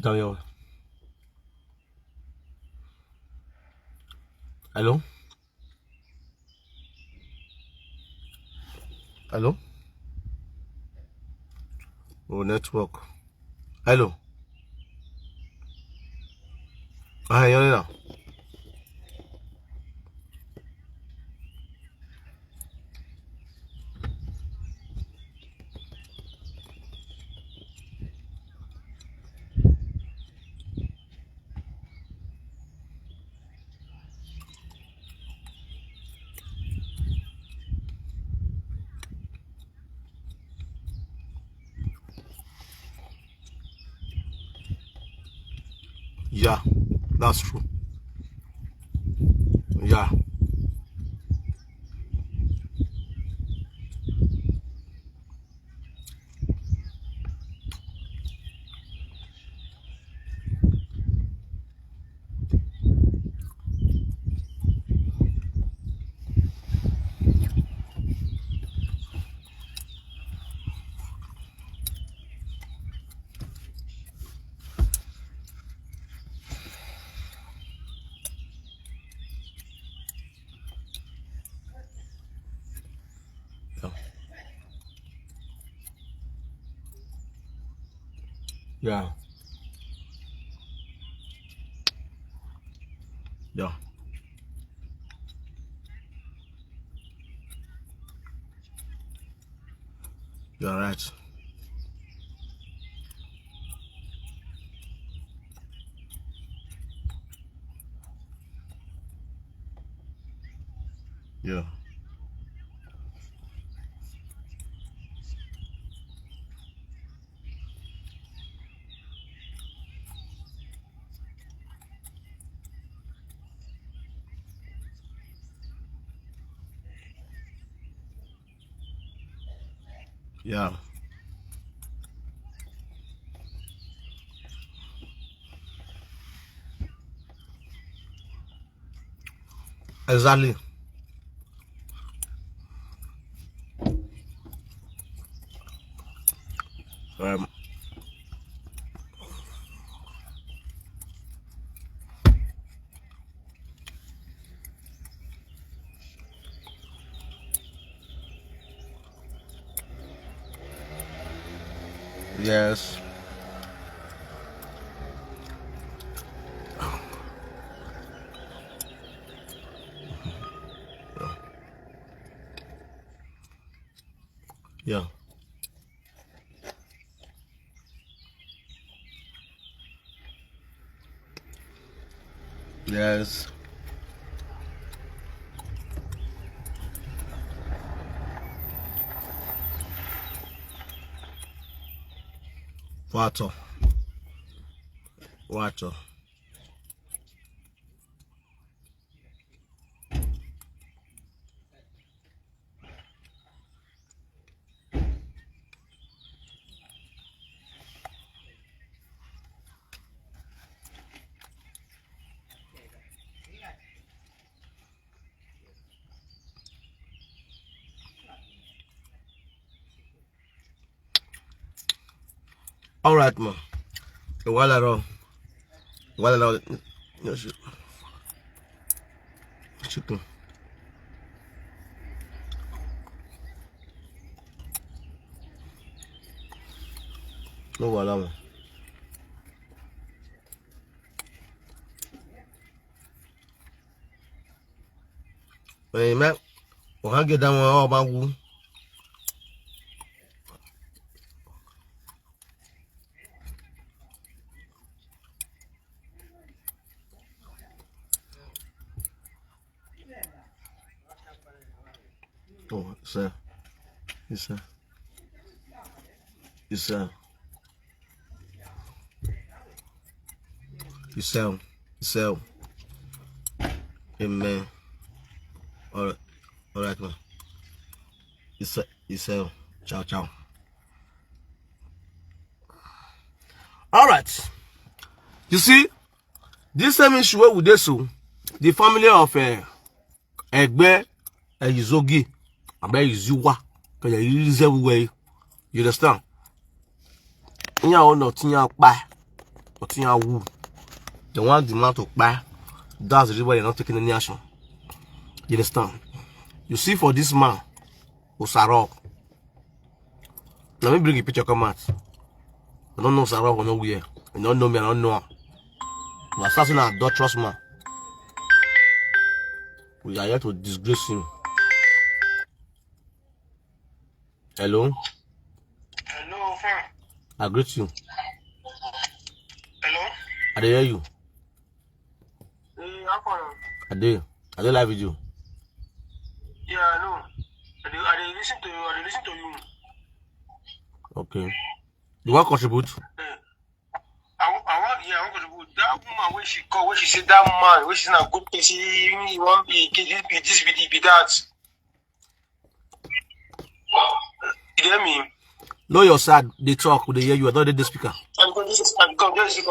Hello? Hello? Oh, network. Hello? Ah, you're there. Yeah, that's true. Yeah. Yeah. Yeah. Yeah. You're right. Yeah. Yeah. Exactly. Um, yes. Yeah. Yes. Water. Water. All right, man. Wala ro. Wala ro. Chicken. No wala, man. Hey, man. Oha get that one all about who? Oh, sir. Yes, sir. Yes, sir. Yes, sir. Yes, sir. Amen. All right. All right, man. Yes, sir. Yes, sir. Ciao, ciao. All right. You see, this same issue where we dey so, the family of uh, Egbe Eyizogi, Abe Izuwa, because they use everywhere. You understand? Nya ono tinya pa. Otinyawu. They want the man to buy. That's the reason why they're not taking any action. You understand? You see, for this man, Osarok. Let me bring a picture come out. I don't know Osarok for nowhere. You don't know me, I don't know him. But assassin, I don't trust man. We are here to disgrace him. Hello? Hello, fam. I greet you. Hello? I dey hear you. Eh, how far? I dey. I dey live with you. Yeah, I know. I dey, I dey listen to you. I dey listen to you. Okay. You want contribute? Eh, I, wa- I want, yeah, I want to contribute. That woman, when she call, when she said that man, when she's not a good person, he, he want be, he, he, this be, be that. You hear me? Know your side. They talk. They hear you. I don't need the speaker. I'm going to this. I'm going to this.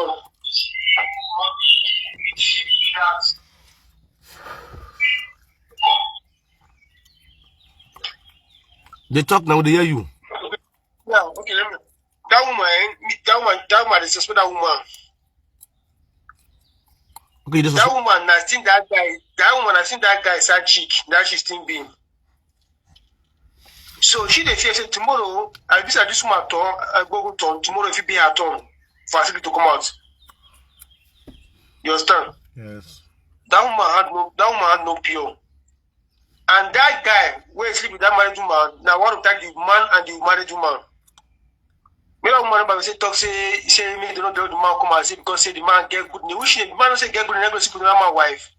They talk now. They hear you. Now, okay, let me. That woman, eh, that woman, that woman, they suspect that woman. Okay, you just That woman, I seen that guy. That woman, I seen that guy, side chick. Now she's still being. So she dey fear say tomorrow, I be this woman turn, I go go turn. Tomorrow, if it be her turn, for her to come out. You understand? Yes. That woman had no, that woman had no pure. And that guy wey sleep with that married woman, now one of that the man and the married woman. Me that woman, but say talk say say me they don't tell the man come and say because say the man get good name. Which name? The man don't say get good name. Go sleep with that man wife.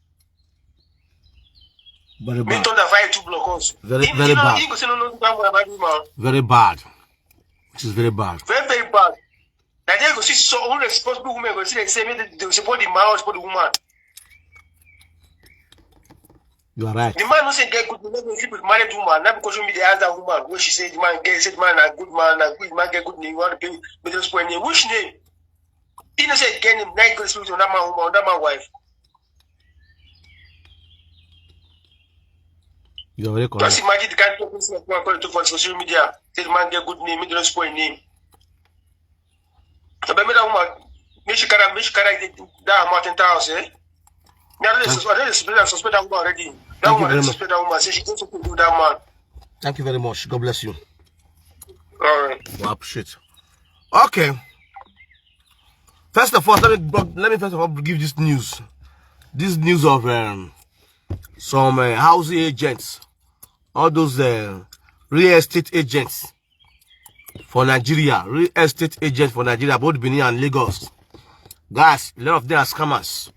Very Me bad. Thunder fire two block us. Very, He- very he no- bad. He go say no no that man married woman. Very bad. Which is very bad. Very very bad. That day go see so only responsible women go see they say me they, they support the man or support the woman. You are right. The man who say get good, the man go sleep with married woman. Not because me they ask that woman when she say the man get say the man a good man, a good man get good name. You want to pay me just point name. Which name? He no say get name. Now he go sleep with that man woman, that man wife. You are very correct. Just imagine the kind of person that man call to for social media. Say the man get good name, me don't spoil name. But me that woman, me she carry, me she carry the- that amount in house, eh? Me I don't Thank- suspect, I don't suspect, I suspect that woman already. That Thank you woman very already much. Suspect that woman. Say she going to do that man. Thank you very much. God bless you. All right. We appreciate. Okay. First of all, let me let me first of all give this news. This news of um, some uh, housing agents, all those uh, real estate agents for Nigeria, real estate agents for Nigeria, both Benin and Lagos. Guys, a lot of them are scammers.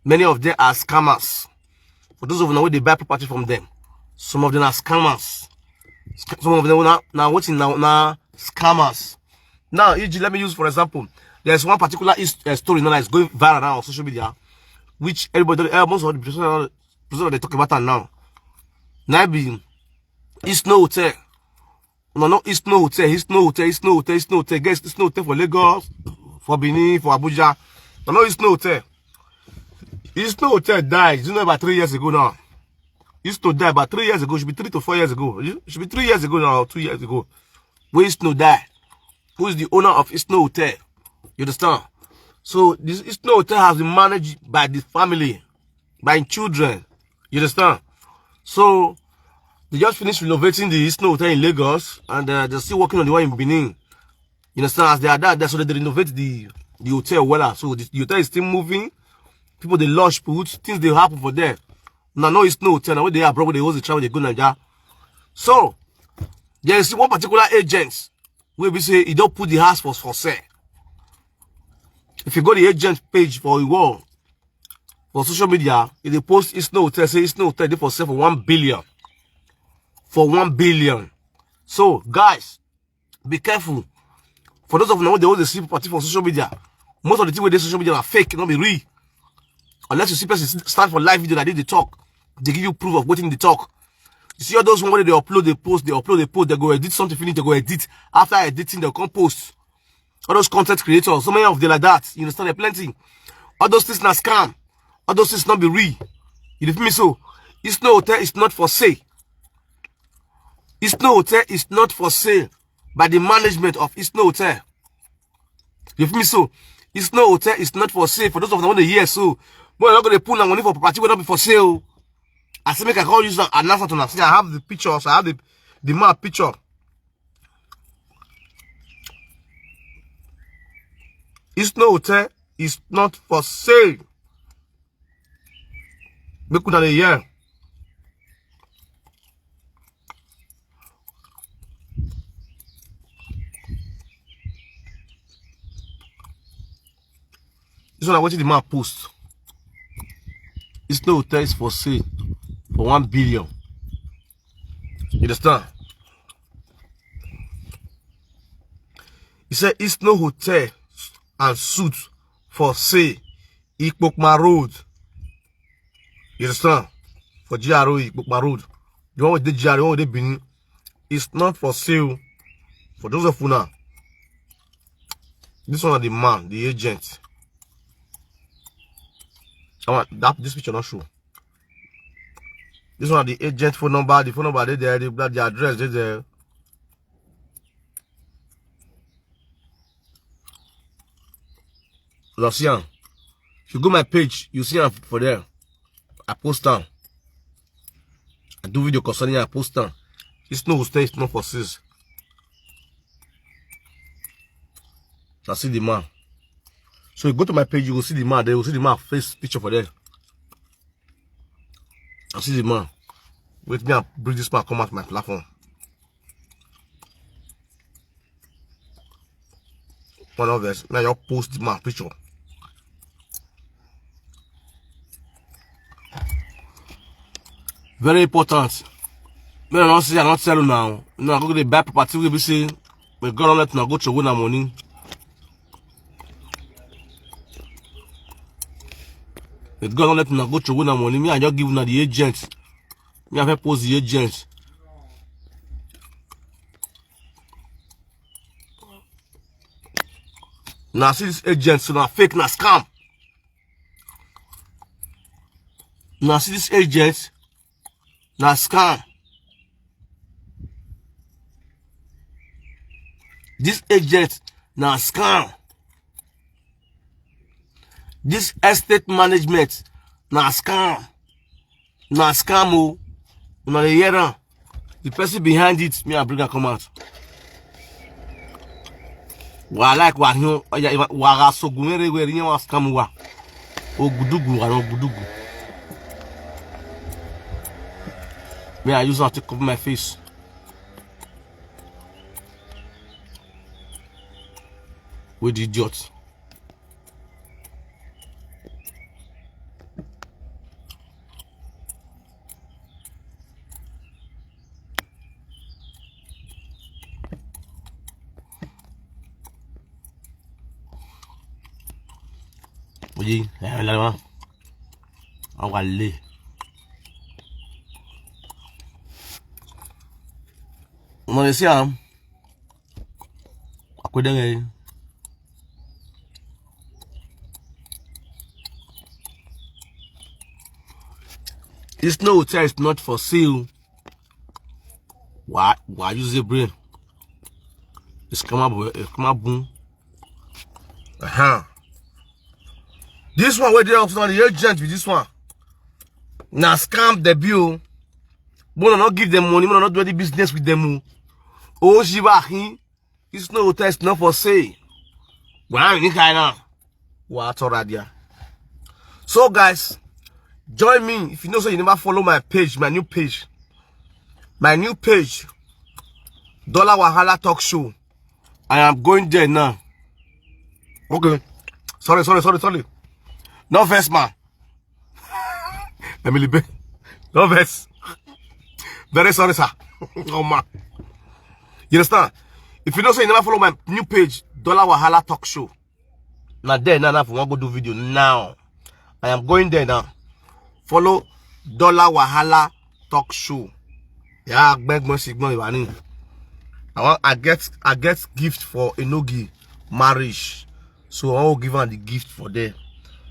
Many of them are scammers. For those of you who they buy property from them, some of them are scammers. Sc- Some of them now now waiting now now scammers. Now, E G, let me use for example. There's one particular is, uh, story now that is going viral now on social media, which everybody, uh, most of the people, people they talk about it now. Now be it's no hotel. No, no, it's no hotel. It's no hotel. It's no hotel. It's no hotel. Guys, it's no hotel for Lagos, for Benin, for Abuja. No, no, it's no hotel. It's no hotel died. You know about three years ago now. It's to die about three years ago. Should be three to four years ago. It should be three years ago now, or two years ago. Where it's no die? Who is the owner of Isno Hotel? You understand? So this Isno Hotel has been managed by the family, by children. You understand? So they just finished renovating the Isno Hotel in Lagos, and uh, they're still working on the one in Benin. You understand? As they are that, that's so they renovate the the hotel well. So the, the hotel is still moving. People they lodge put things they happen for there. Now no, it's no hotel. Now when they are broke, they always travel, they go Nigeria. So there is one particular agent where we say he don't put the house for for sale. If you go the agent page for a wall for social media, if they post it's no hotel, say it's no hotel, they for sale for one billion. For one billion. So guys, be careful. For those of you now, they always see party for social media. Most of the things with the social media are fake, not be real. Unless you see person stand for live video that they talk, they give you proof of what they talk. You see all those one where they upload, they post, they upload, they post, they go edit something, finish, they go edit. After editing, they'll come post. All those content creators, so many of them like that. You understand? There are plenty. All those things not scam. All those things not be real. You feel me? So it's no hotel, it's not for sale. It's no hotel, it's not for sale by the management of It's no hotel. You feel me? So It's no hotel, it's not for sale. For those of them wey dey hear so, but I'm not gonna put money for property wey not be for sale. I say make I call you and announce to now. See, I have the pictures, I have the the map picture. It's no hotel, it's not for sale. Make una dey hear. This one na wetin the man post. It's no hotel is for sale for one billion. You understand? He said it's no hotel and suit for sale. Ikpokma Road. You understand? For G R O, Ikpokma Road. The one with the G R O, the one with the Benin. It's not for sale. For those of una, this one na the man, the agent. I want that this picture not show. This one na the agent phone number, the phone number dey there, the, the address dey there. You see am. If you go my page, you see am for there. I post am. I do video concerning am, I post am. It's no hotel, it's not for sale. I see the man. So you go to my page, you will see the man. They will see the man face picture for there. I see the man. Wait, me, I bring this man come out my platform. One of us. Now you post the man picture. Very important. Me, I don't see, I don't tell you now. No, I go dey buy property wey be say, may God don't let una go throw away na money. May God don't let una go throw away na money. Me, I just give una the agent. Me, I fit post the agent. Now see this agent, so na fake, na scam. Now see this agent, na scam. This agent na scam. This estate management na scam. Na scam o. Una dey hear am. The person behind it, me, I bring am come out. Wa like wa hin, wa ga so gun were were yin wa scam wa. Ogudugu wa ogudugu. Me, I use am to cover my face. With the idiot. Oye, ẹ ẹ lọ́wọ́. Wọ́n wà lé. Mo lè sí àwọn. Akwedere. It's no hotel, it's not for sale. Why, why use a brain? It's come up, it's come up, boom. Uh-huh. This one where they also the agent with this one. Now scam the bill. But not give them money, but not do any business with them. Oh, Shiba, it's no hotel, it's not for sale. Well, I kind of. What already? So, guys, join me. If you know, so you never follow my page, my new page, my new page, Dollar Wahala Talk Show. I am going there now. Okay. Sorry, sorry, sorry, sorry. No first man. Emily Bay. No vex. Very sorry, sir. Oh man. You understand? If you don't say you never follow my new page, Dollar Wahala Talk Show. Now there now, now if you want to go do video now, I am going there now. Follow Dollar Wahala Talk Show. Yeah, beg mercy, ignore you. I want I get I get gift for Enogi marriage. So I will give her the gift for there.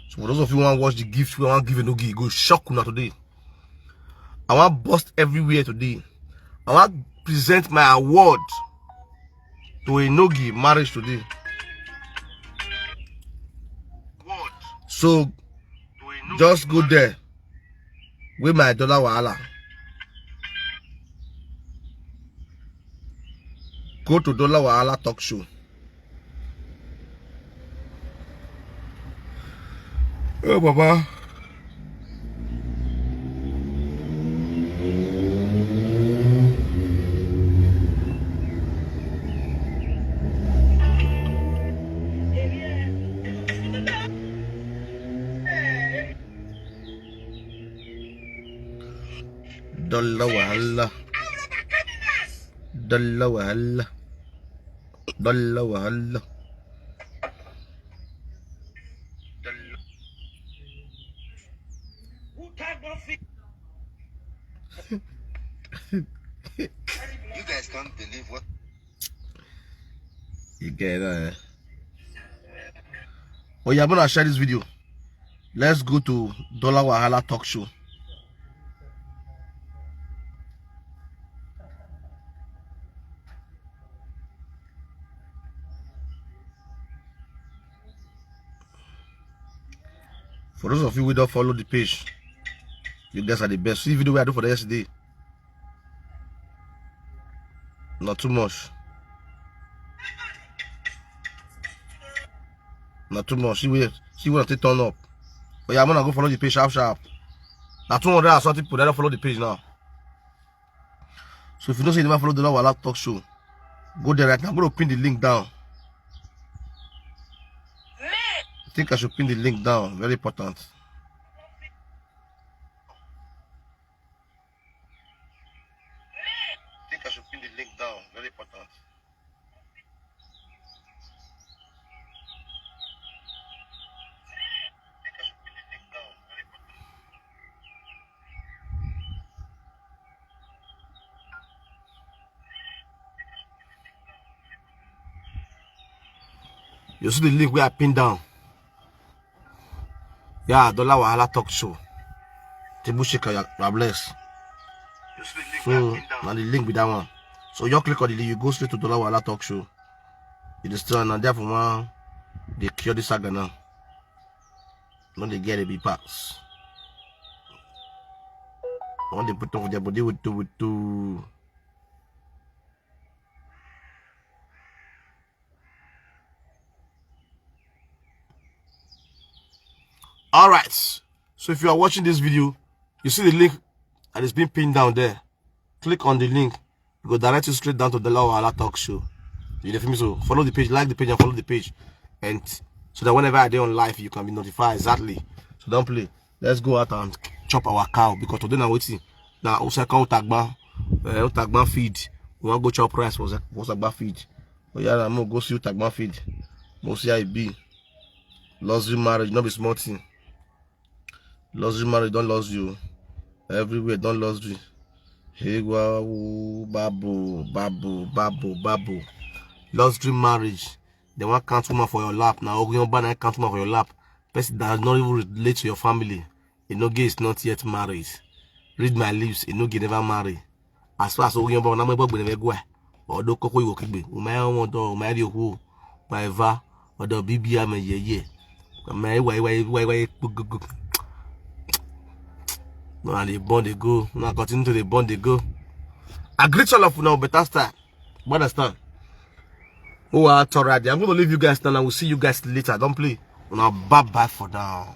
So for those of you who want to watch the gift, we want to give Enogi, go shock una today. I want bust everywhere today. I want present my award to Enogi marriage today. So just go there with my dollar wahala. Go to Dollar Wahala Talk Show. Oh, Baba. Dollar Wahala. Dollar Wahala. Dollar Wahala. You guys can't believe what you get. Uh... Oh yeah, I'm gonna share this video. Let's go to Dollar Wahala Talk Show. For those of you who don't follow the page, you guys are the best. See the video we I do for the yesterday. Not too much. Not too much. See where see where they turn up. But yeah, I'm gonna go follow the page sharp sharp. Now two hundred and something people that don't follow the page now. So if you don't say you never follow the Lord Wahala Talk Show, go there right now. I'm gonna pin the link down. I think I should pin the link down. Very important. I think I should pin the link down. Very important. You see the link where I pinned down. Yeah, Dollar Wahala Talk Show. Tibushika, you are blessed. So now the link with that one. So you click on the link, you go straight to Dollar Wahala Talk Show. You destroy now. Therefore, one they cure this saga now. When they get it, be pass. When they put off their body with two with two. All right. So if you are watching this video, you see the link and it's been pinned down there. Click on the link. It go direct you straight down to the Dollar Wahala Talk Show. You feel me? So follow the page, like the page, and follow the page. And so that whenever I do on live, you can be notified exactly. So don't play. Let's go out and chop our cow because today now waiting. Now Osaka Utagba, uh, Utagba feed. We want to go chop rice for Osaka feed. Oh yeah, I'm gonna go see Utagba feed. Go see how it be. Luxury marriage, not be small thing. Luxury marriage don't lose you. Everywhere don't lose you. Hey, wow, babu, babu, babu, babu. Luxury marriage. They want count woman for your lap. Now, Ogun Yoruba na count woman for your lap. Person that does not even relate to your family. Enoge is not yet married. Read my lips. Enoge never marry. As far as Ogun Yoruba, na mo gbogbo never go. Odo koko iwo kigbe. Uma e won do, uma e ri oku. Uma e va. Odo bibi ame yeye. Uma e wa, wa, wa, wa, gugugu. No, and they born they go. Now continue to the born they go. I greet all of you now, better style. You understand? Oh, I already. I'm gonna leave you guys now. I will see you guys later. Don't play. Now, bye bye for now.